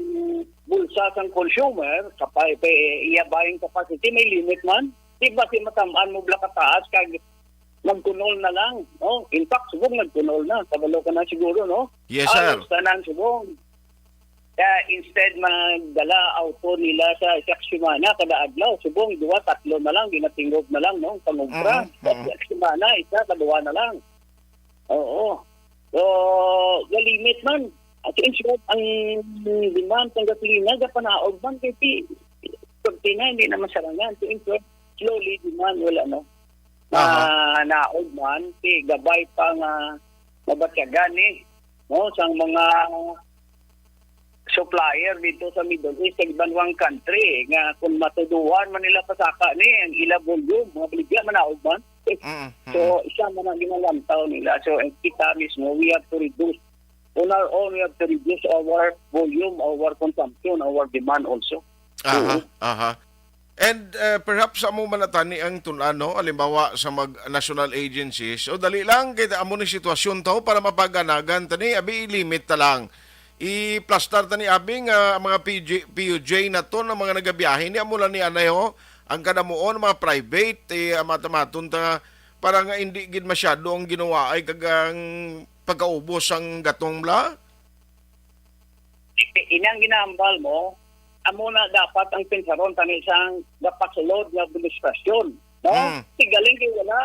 bulsa sang consumer, kapay, pe, iya buying capacity, may limit man. Di ba si matam-an mo bala kataas kag magkunol na lang, no? In fact, subong nagkunol na. Kabalo ka na siguro, no? Yes, sir. Alos tanan subong. Kaya instead magdala auto nila sa isa ka semana kada adlaw, subong duwa, tatlo na lang, ginatingog na lang, no? Pangobra. Mm, mm. Sa isa ka semana, isa, kaduha na lang. Oo. So, galimit man. At in short, ang demand sa gasolina, gapanaog man, kay ti, pag tina, hindi na masarangan. So, in short, slowly demand, wala, no? Aha. Na, naog man, ti, gabay pa nga mabatyagan, eh, no? Sang mga supplier dito sa Middle East, sa iban wang country, nga kung matuduhan man nila pasaka ni, ang ila volume, mga baligya, manaog man. Mm, So, mm. isa man ang ginalantaw nila. So, and kita mismo, we have to reduce. On our own, we have to reduce our volume, our consumption, our demand also. Aha, Oo. aha. And, uh, perhaps amo man na tani ang tun-an, no? Halimbawa sa mag national agencies, o dali lang, kay amo ni sitwasyon to para mapaganagan tani, abi, i-limit ta lang. I-plastar tani, abi, nga ang mga P J, P U J na to, ang mga nagabiyahe ni, amo lang ni anay, ho. Ang kadamuon, mga private, eh, amat-amaton ta, para nga hindi gid masyado ang ginawa ay kag ang pagkaubos ang gatong bla. Inang ginahambal mo, amo na dapat ang pensaron tani sang gapasulod nga administrasyon, no? Mm. Ti galing kay wala,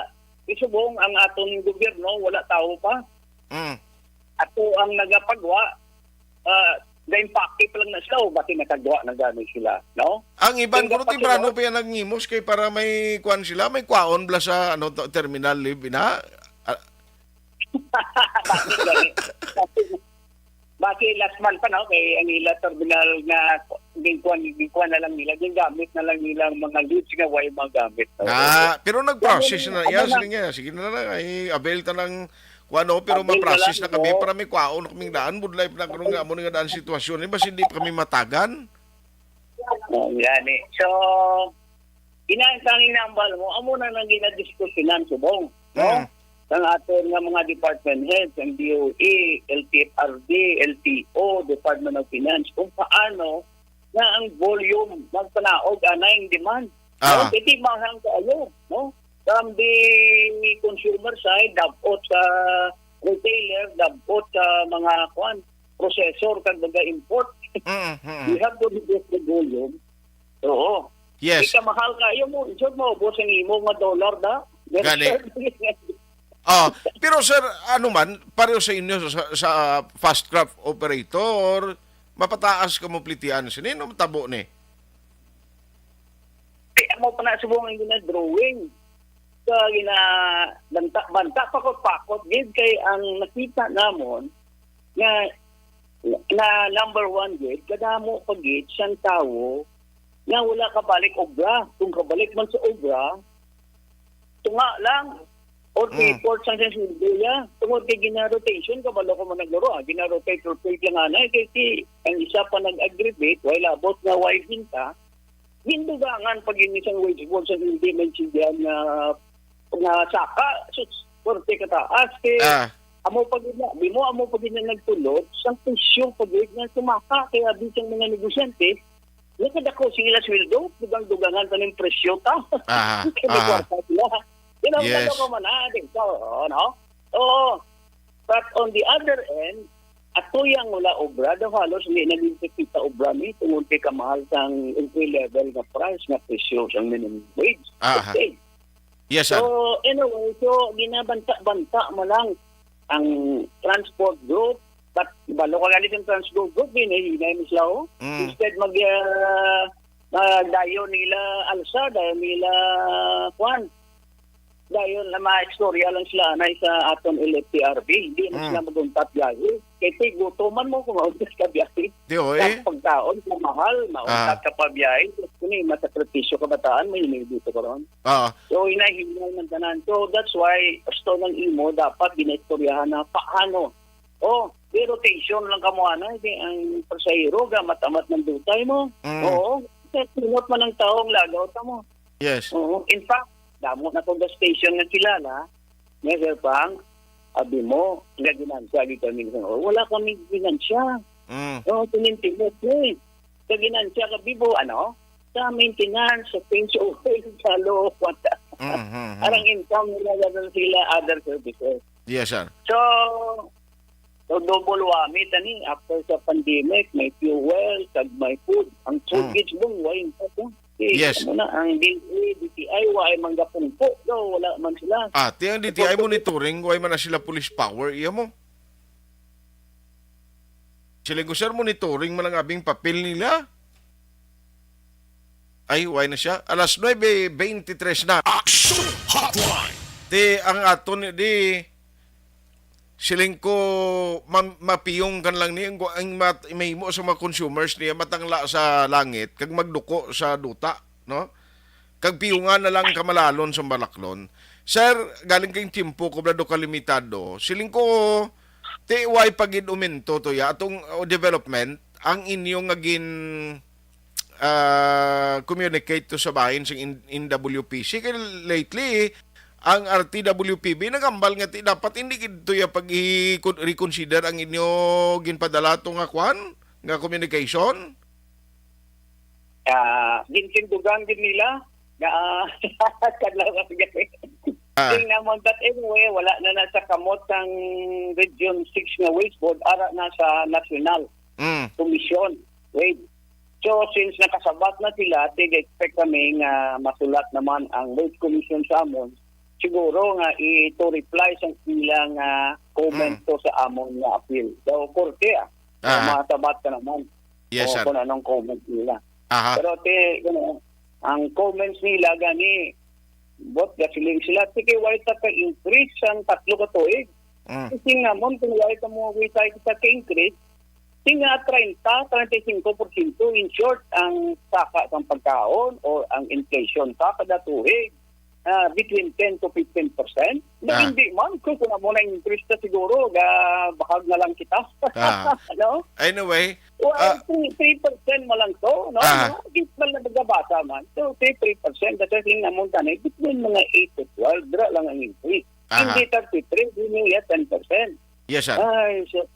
isubong ang aton gobyerno, wala tawo pa. Mm. Ato ang nagapagwa, ah, ga-impake pa lang na sila, o bati nakagwa na gani sila, no? Ang iban Ang kuno gapasulod, temprano pa yan nagngimos kay para may kuan sila, may kwaon bla sa, ano, to, terminal leave, ina? Ah, Bakit gani? Bakit, bakit last month pa, no? Kay ang ila terminal nga gingkuan, gingkuan na lang nila, ginggamit na lang nila ang mga leads nga way magamit, no? Ah, pero nag-process Yan, na, ano yes, lang, sige nga, sige na lang, ay, avail ta ng kuan, no? Pero Avail na ma-process lang, na kami, no? Para may kwaon na kaming daan, budlay pa na karon nga amo nga daan sitwasyon, eh, basi hindi pa kami matagan. Oh, gani. So, ina ang tanging nambal mo, amo na nang ginadiskusyonan subong, no? Mm. Ang aton nga mga department heads, ang D O E, L T F R D, L T O, Department of Finance, kung paano na ang volume magpanaog anay ang demand. Ah. No? Kay di mahang kaayo, no? From the consumer side, dab-ot sa retailer, dab-ot sa mga, kuan, processor kag naga-import. Mm, mm. We have to reduce the volume. Oo. Yes. Di ka mahal kayo mo, isod mo, ubos ang imo nga dollar na. Gani. Oh, pero sir, ano man, pareho sa inyo sa, sa fast craft operator, mapataas ka mo plitian sini, no, matabo ni? Kay amo pa na subong ang gina-drawing. Sa gina-, banta, banta, pakot-pakot gid kay ang nakita namon nga, na number one gid, kadamo pa gid siyang tawo nga wala kabalik obra. Kung kabalik man sa obra, tunga lang, or Mm. report sang siyang sweldo niya. Tungod kay gina-rotation, kabalo ko man naglaro, ah, gina-rotate, rotate lang anay, kay si, ang isa pa nag-aggravate, while abot nga wife ta, gindugangan pa gid ni sang wage board sa hindi maintindihan nga, nga saka, sus, korte kataas, eh, Ah. amo pa gid na, di mo, amo pa gid na nagtulod, sang presyo pa gid nga sumaka, kaya di sang mga negosyante, nakadako sila sweldo, dugang-dugangan pa ning presyo ta. Aha, Kaya may aha. kwarta sila. You know, Yes. Naloko man na, di ba? Oo, no? Oo. But on the other end, ato yang wala obra, daw halos hindi nagkikita obra ni tungod kay kamahal sang entry level nga price nga presyo sang minimum wage. Aha. Okay. Yes, sir. So, anyway, so, ginabanta-banta mo lang ang transport group, but balo ka gani sa transport group, hinay-hinay mo sila, oh. Mm. Instead mag, ah, ah, dayon nila alsa, dayon nila, kwan, Dayon na maistorya lang sila anay sa aton L F T R B. Hindi na Mm. sila mag-untat biyahe. Kay ti gutuman mo kung mauntat ka biyahe. Di, oy. Sa pagkaon, sa mahal, mauntat Ah. ka pa biyahe. Kuni, masakripisyo kabataan, may hindi dito karon. Ah. So, hinay-hinay man tanan. So, that's why, gusto ng imo, dapat ginaistoryahan na paano. Oh, di rotation lang kamo, ano, di ang pasahero, gamat-amat ng dutay mo. Mm. Oo, kaya sinot man ang taong lagaw ta mo. Yes. Oo. In fact, damo na kong gas station nga kilala, nga, Sir Pang, abi mo, nga ginansya, di kami, oh, wala kami ginansya. Mm. Oo, tinintimot mo eh. Sa ginansya ka, Bibo, ano? Sa maintenance, sa change oil, sa loob, what? Mm, mm, mm. Arang income nila, ganun sila, other services. Yes, sir. So, so double whammy tani after sa pandemic, may fuel, kag may food. Ang food Mm. gid bong, why in fact, eh? Yes. Ano na, ang D A, D T I, why man gapungko? Daw, wala man sila. Ah, ti ang D T I Ito, monitoring, why man na sila police power, iya mo? Sila ko, sir, monitoring man ang abing papel nila. Ay, why na siya? Alas nuebe beintitres na. Action Hotline. Ti ang aton di, siling ko, ma-, mapiyong kan lang ni ang, ang mat-, mahimo sa mga consumers niya matangla sa langit kag magduko sa duta, no? Kag piyungan na lang kamalalon sa balaklon. Sir, galing kay tiyempo ko, bla, do ka limitado. Siling ko, ti way pa gid umento to ya, atong, uh, development, ang inyo nga gin, ah, communicate to sa bahin sa in-, N W P C. Kay lately, ang R T W P B nagambal nga ti dapat hindi gid to ya pag-reconsider ang inyo ginpadala to nga kwan, nga communication. Ah, ginsindugan gid nila nga, ah, kadlaw gani. Ah. Ting namon, but anyway, wala na na sa kamot sang Region six nga Wage Board, ara na sa National Mm. Commission. Wait. So, since nakasabat na sila, tig-expect kami nga masulat naman ang Wage Commission sa amon. Siguro nga i-, to reply sa ilang, ah, comment Mm. to sa amon nga appeal. Daw korte, ah. Aha. Masabat ka naman. Yes, O sir. kung anong comment nila. Aha. Pero ti, you know, ang comments nila gani, but gasiling sila, sige, why ta ka increase ang tatlo ka tuig? Mm. Kasi nga, mon, kung why ta mo, why ta ka increase, tinga treinta, treinta y cinco por ciento, in short, ang saka sang pagkaon or ang inflation sa kada tuig, ah, between ten to fifteen percent. Na Ah. hindi man, kung, kung amo na increase ta siguro, ga, bahag na lang kita. Ah. No? Anyway, Well, ah, three, three percent mo lang to, no? Ah. Mga gitna na nagabasa man. So, three, three percent, kasi yung amount na, between mga eight to twelve, dira lang ang increase. Aha. Hindi thirty-three, hindi niya ten percent. Yes, sir. Ay, so,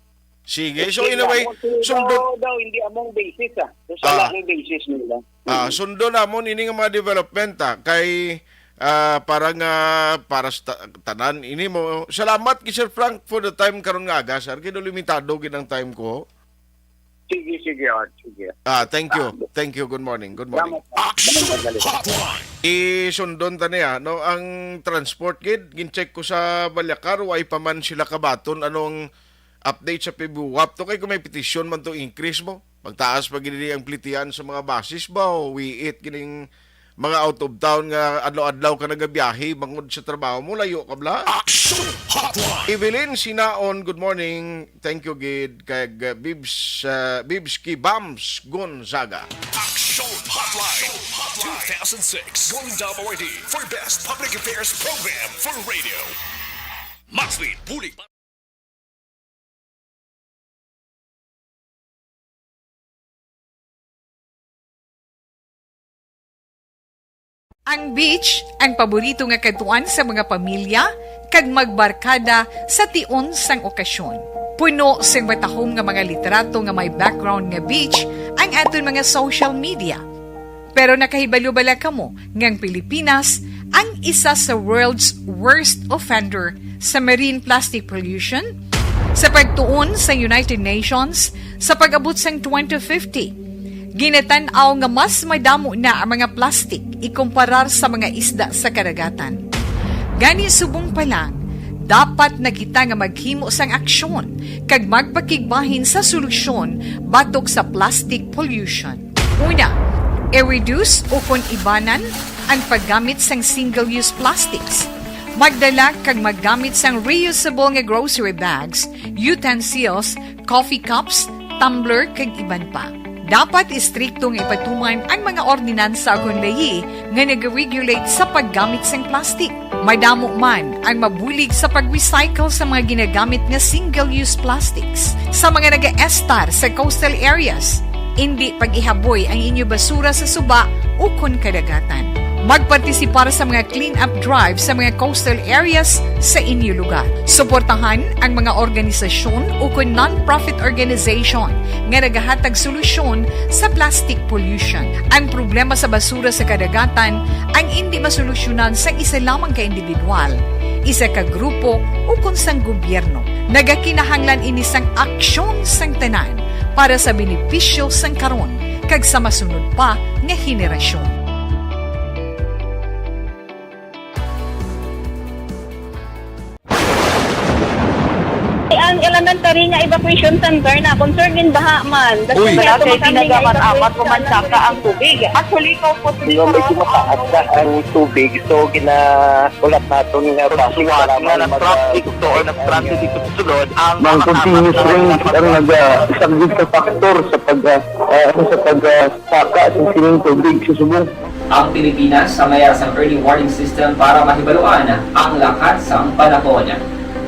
Sige. So, in a way, daw, sundon daw, hindi among basis, ah. So, sala Ah. ang basis nila. Ah, Mm. sundon namon ini nga mga development, ah, kay, ah, para nga, para sa ta-, tanan ini mo. Salamat kay Sir Frank for the time karon nga aga, sir. Kay do limitado gid ang time ko. Sige, sige, oh, sige. Ah, thank you. Ah, Thank you. Good morning. Good morning. Salamat. Action Hotline. Isundon ta niya, no, ang transport gid, gin-check ko sa Balyacar, way pa man sila kabaton anong update sa PBUAP to, kay kung may petition man to increase mo, magtaas pa gid ang plitian sa mga buses ba, o wiit gining mga out of town nga adlaw-adlaw ka nagabiyahe bangod sa trabaho mo, layo ka bla. Action Hotline. Evelyn Sinaon, good morning. Thank you gid kag, uh, Bibs, uh, Bibski Bams Gonzaga. Action Hotline. Two thousand six Golden Dome Awardee for Best Public Affairs Program for Radio. Masli, bulig. Ang beach, ang paborito nga kadtuan sa mga pamilya, kag magbarkada sa tion sang okasyon. Puno sing matahom nga mga litrato nga may background nga beach ang aton mga social media. Pero nakahibalo bala kamo nga ang Pilipinas ang isa sa world's worst offender sa marine plastic pollution? Sa pagtuon sa United Nations, sa pag-abot sang twenty fifty, ginatan-aw nga mas madamo na ang mga plastik ikumparar sa mga isda sa kadagatan. Gani, subong pa lang, dapat na kita nga maghimo sang aksyon kag magpakigbahin sa solusyon batok sa plastic pollution. Una, i-reduce ukon ibanan ang paggamit sang single-use plastics. Magdala kag maggamit sang reusable nga grocery bags, utensils, coffee cups, tumbler, kag iban pa. Dapat istrikto nga ipatuman ang mga ordinansa ukon layi nga nag-regulate sa paggamit sang plastic. Madamo man ang mabulig sa pag-recycle sa mga ginagamit nga single-use plastics. Sa mga nag-estar sa coastal areas, indi pag-ihaboy ang inyo basura sa suba ukon kadagatan. Magpartisipar sa mga clean-up drive sa mga coastal areas sa inyo lugar. Suportahan ang mga organisasyon ukon non-profit organization nga nagahatag solusyon sa plastic pollution. Ang problema sa basura sa kadagatan ang indi masolusyonan sang isa lamang ka individual, isa ka grupo, ukon sang gobyerno. Nagakinahanglan ini sang aksyon sang tanan para sa benepisyo sang karon kag sa masunod pa nga henerasyon. Ang elementary nga evacuation center na concerned din baha man. Uy. Wala kay pinagamat-amat mo man saka ang tubig. Actually, ikaw po, Di ba, medyo mataas na ang tubig, so ginahulat naton nga Pagsuwat nga nag-traffic to or nag-transit dito sa sulod ang Ang continuous rain ang nagasaglit sa factor sa pag, ah, ah, sa pag, ah, saka sa sining tubig sa subong. Ang Pilipinas ang may sang early warning system para mahibaluan ang lakat sang panahon.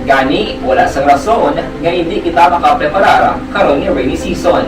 Gani, wala sang rason nga hindi kita makapreparar karon nga rainy season.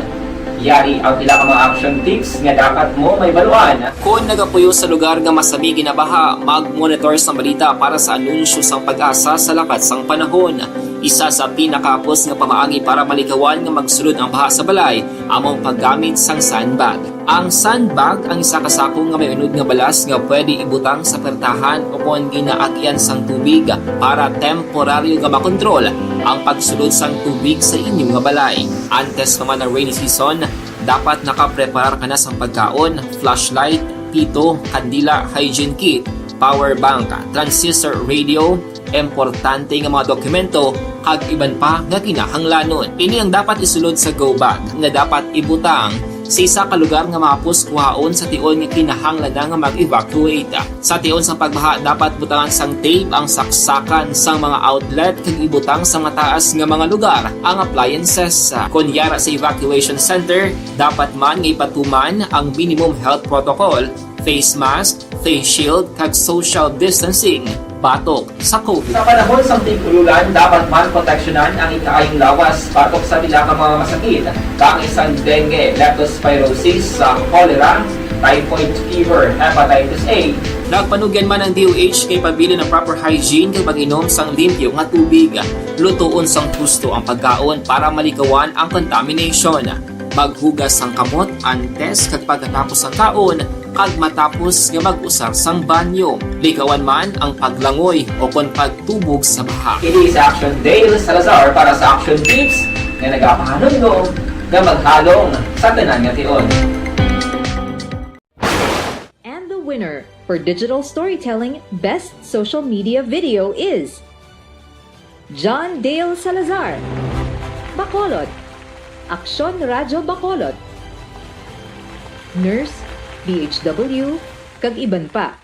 Yari ang pila ka mga action tips nga dapat mo mahibaluan. Kon nagapuyo sa lugar nga masami ginabaha, mag-monitor sang balita para sa anunsyo sang PAGASA sa lakat sang panahon. Isa sa pinakahapos nga pamaagi para malikawan nga magsulod ang baha sa balay amo ang paggamit sang sandbag. Ang sandbag ang isa ka sako nga may unod nga balas nga pwede ibutang sa pertahan ukon ginaagian sang tubig para temporaryo nga makontrol ang pagsulod sang tubig sa inyo nga balay. Antes pa man ang rainy season, dapat nakapreparar ka na sang pagkaon, flashlight, pito, kandila, hygiene kit, power bank, transistor radio, importante nga mga dokumento, kag iban pa nga kinahanglanon. Ini ang dapat isulod sa go bag nga dapat ibutang sa isa ka lugar nga mahapos kuhaon sa tion nga kinahanglan na nga mag-evacuate. Sa tion sang pagbaha, dapat butangan sang tape ang saksakan sang mga outlet kag ibutang sa mataas nga mga lugar ang appliances. Kon yara sa evacuation center, dapat man nga ipatuman ang minimum health protocol, face mask, face shield, kag social distancing batok sa COVID. Sa panahon sang tig-ululan, dapat man proteksyonan ang ikaayong lawas batok sa pila ka mga masakit, kaangay sang dengue, leptospirosis, sa cholera, typhoid fever, hepatitis A. Nagpanugyan man ang D O H nga ipabilin ang proper hygiene kag mag-inom sang limpyo nga tubig. Lutoon sang husto ang pagkaon para malikawan ang contamination. Maghugas sang kamot antes kag pagkatapos sang kaon, kag matapos nga mag-usar sang banyo. Likawan man ang paglangoy o kon pagtubog sa baha. Ini si Action Dale Salazar para sa Action Tips nga nagapahanumdom nga maghalong sa tanan nga tion. And the winner for digital storytelling best social media video is John Dale Salazar, Bacolod, Aksyon Radyo Bacolod, Nurse, D H W, kag iban pa.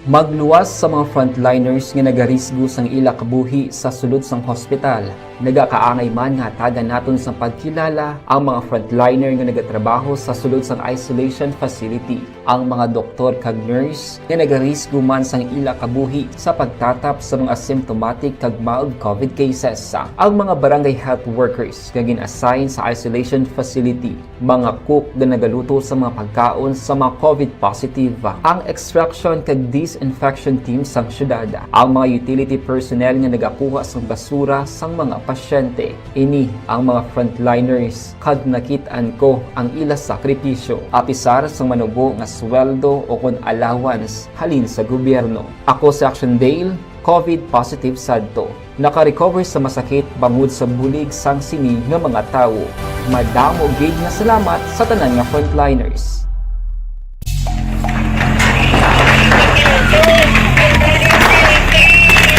Magluwas sa mga frontliners nga nagarisgo sang ila kabuhi sa sulod sang hospital. Nagakaangay man nga hatagan naton sang pagkilala ang mga frontliner nga nagatrabaho sa sulod sang isolation facility, ang mga doktor kag nurse nga nagarisgo man sang ila kabuhi sa pagtatap sa mga asymptomatic kag mild COVID cases, ang mga barangay health workers nga gin-assign sa isolation facility, mga cook nga nagaluto sa mga pagkaon sa mga COVID positive, ang extraction kag disinfection team sang syudad, ang mga utility personnel nga nagakuha sang basura sang mga pasyente. Ini ang mga frontliners, kag nakit-an ko ang ila sakripisyo, apisar sang manubo nga sweldo o kon allowance halin sa gobyerno. Ako si Action Dale, COVID positive sadto. Naka-recover sa masakit bangod sa bulig sang sini nga mga tawo. Madamo gid nga salamat sa tanan nga frontliners.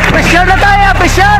Pressure na tayo! Pressure!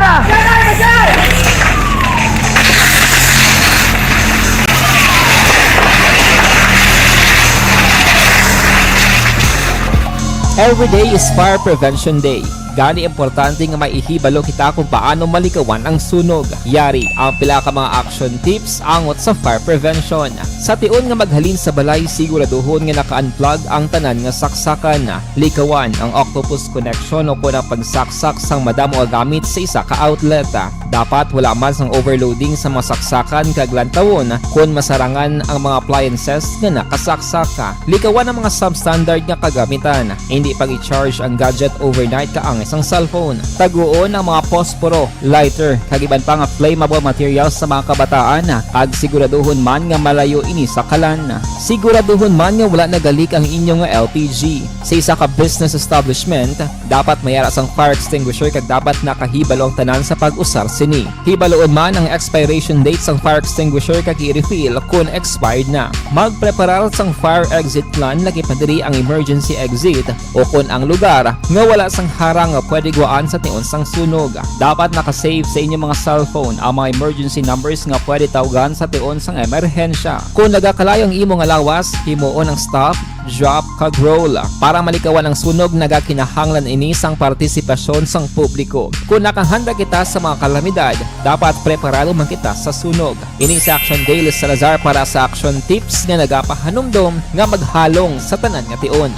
Every day is Fire Prevention Day. Gani, importante nga may ihibalo kita kung paano malikawan ang sunog. Yari ang pila ka mga action tips angot sa fire prevention. Sa tion nga maghalin sa balay, siguraduhon nga naka-unplug ang tanan nga saksakan. Likawan ang octopus connection o kon ang pagsaksak sang madamo nga gamit sa isa ka outlet. Dapat wala man sang overloading sa mga saksakan kag lantawon kon masarangan ang mga appliances nga nakasaksak. Likawan ang mga substandard nga kagamitan. Hindi pag-i-charge ang gadget overnight kaangay sang cellphone. Taguon ang mga posporo, lighter, kag iban pa nga flammable materials sa mga kabataan, kag siguraduhon man nga malayo ini sa kalan. Siguraduhon man nga wala nagalik ang inyo nga L P G. Sa isa ka business establishment, dapat may ara sang fire extinguisher kag dapat nakahibalo ang tanan sa pag-usar sini. Hibaloon man ang expiration date sang fire extinguisher kag i-refill kon expired na. Magpreparar sang fire exit plan, lakip na diri ang emergency exit, o kon ang lugar nga wala sang harang nga pwede guwaan sa tion sang sunog. Dapat naka-save sa inyong mga cellphone ang mga emergency numbers nga pwede tawgan sa tion sang emerhensya. Kon nagakalayo ang imo nga lawas, himuon ang stop, drop, kag roll. Para malikawan ang sunog, nagakinahanglan ini sang partisipasyon sang publiko. Kon nakahanda kita sa mga kalamidad, dapat preparado man kita sa sunog. Ini si Action Daily Salazar para sa Action Tips nga nagapahanumdom nga maghalong sa tanan nga tion.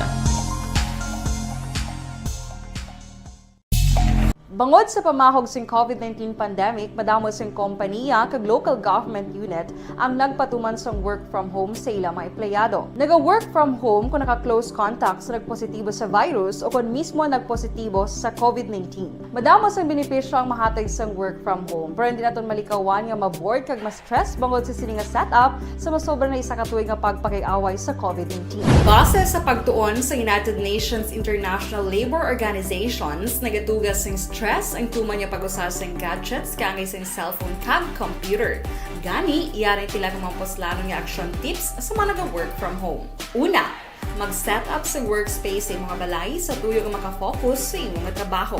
Bangod sa pamahog sing COVID nineteen pandemic, madamo sing kompaniya kag local government unit ang nagpatuman sang work from home sa ila mga empleyado. Naga-work from home kung naka-close contact sa nagpositibo sa virus o kon mismo nagpositibo sa COVID nineteen. Madamo sang benepisyo ang mahatag sang work from home, pero hindi naton malikawan nga ma-bored kag ma-stress bangod sa sini nga setup sa masobra na isa ka tuig nga pagpakig-away sa COVID nineteen. Base sa pagtuon sa United Nations International Labor Organizations, nagatuga sing stress ang tuman nga pag-usa sing gadgets kaangay sing cellphone kag computer. Gani, yari ang pila ka mga puslanon nga action tips sa mga naga-work from home. Una, mag-set up sa workspace sa imong balay sa tuyo nga makafocus sa imo nga trabaho.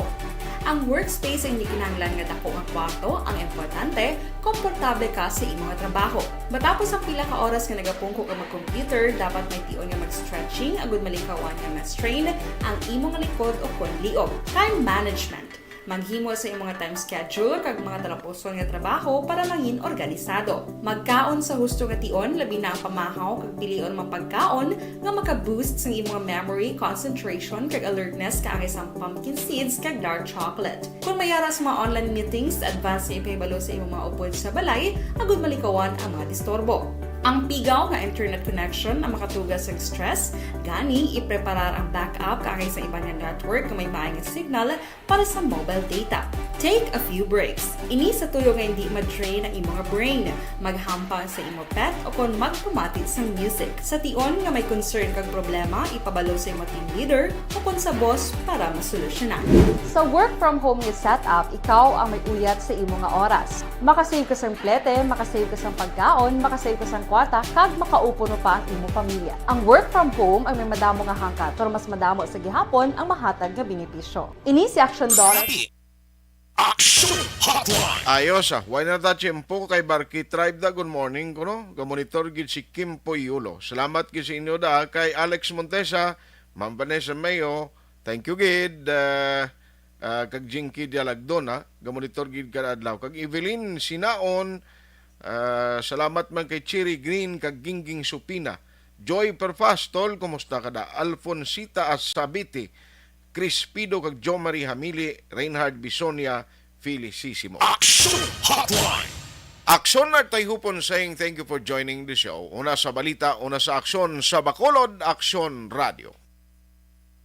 Ang workspace ay hindi kinahanglan nga dako nga kwarto, ang importante, komportable ka sa imo nga trabaho. Matapos ang pila ka oras nga nagapungko ka mag-computer, dapat may tion nga mag-stretching agud malikawan nga ma-strain ang imo nga likod o kon liog. Time management. Maghimo sa imong nga time schedule kag mga talapuson nga trabaho para mangin organisado. Magkaon sa husto nga tion, labi na ang pamahaw kag pilion mga pagkaon nga maka-boost sang imong memory, concentration, kag alertness kaangay sang pumpkin seeds kag dark chocolate. Kon may ara sa mga online meetings, advance nga ipahibalo sa imong mga upod sa balay agud malikawan ang mga disturbo. Ang pigaw nga internet connection ang makatuga sang stress, gani ipreparar ang backup kaangay sa iban nga network nga may maay nga signal para sa mobile data. Take a few breaks. Ini sa tuyo nga hindi ma-drain ang imo nga brain. Maghampang sa imo pet o kon magpamati sang music. Sa tion nga may concern kag problema, ipabalo sa imo team leader o kon sa boss para masolusyonan. Sa work from home nga setup, ikaw ang may uyat sa imo nga oras. Makasave ka sang plete, makasave ka sang pagkaon, makasave ka sang kwarta, kag makaupod pa ang imo pamilya. Ang work from home ang may madamo nga hangkat, pero mas madamo sa gihapon ang mahatag nga benepisyo. Ini si Action Dollar. Action Hotline. Ayos, ah. Wala na ta tiyempo kay Barky Tribe da. Good morning, kuno. Gamonitor gid si Kim Poyulo. Salamat gid sa inyo da kay Alex Montesa, Ma'am Vanessa Mayo. Thank you gid. Ah, ah, kag Jinky Dialagdon, ha. Gamonitor gid kada adlaw. Kag Evelyn Sinaon, ah, salamat man kay Cherry Green kag Gingging Supina. Joy Perfastol, kumusta ka da? Alfonsita Asabiti, Crispido kag Jo Marie Hamili, Reinhard Bisonia, Felicissimo. Action Hotline. Action, nagtayhupon saying thank you for joining the show. Una sa balita, una sa aksyon, sa Bacolod, Aksyon Radio.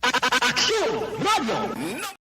Aksyon Radio.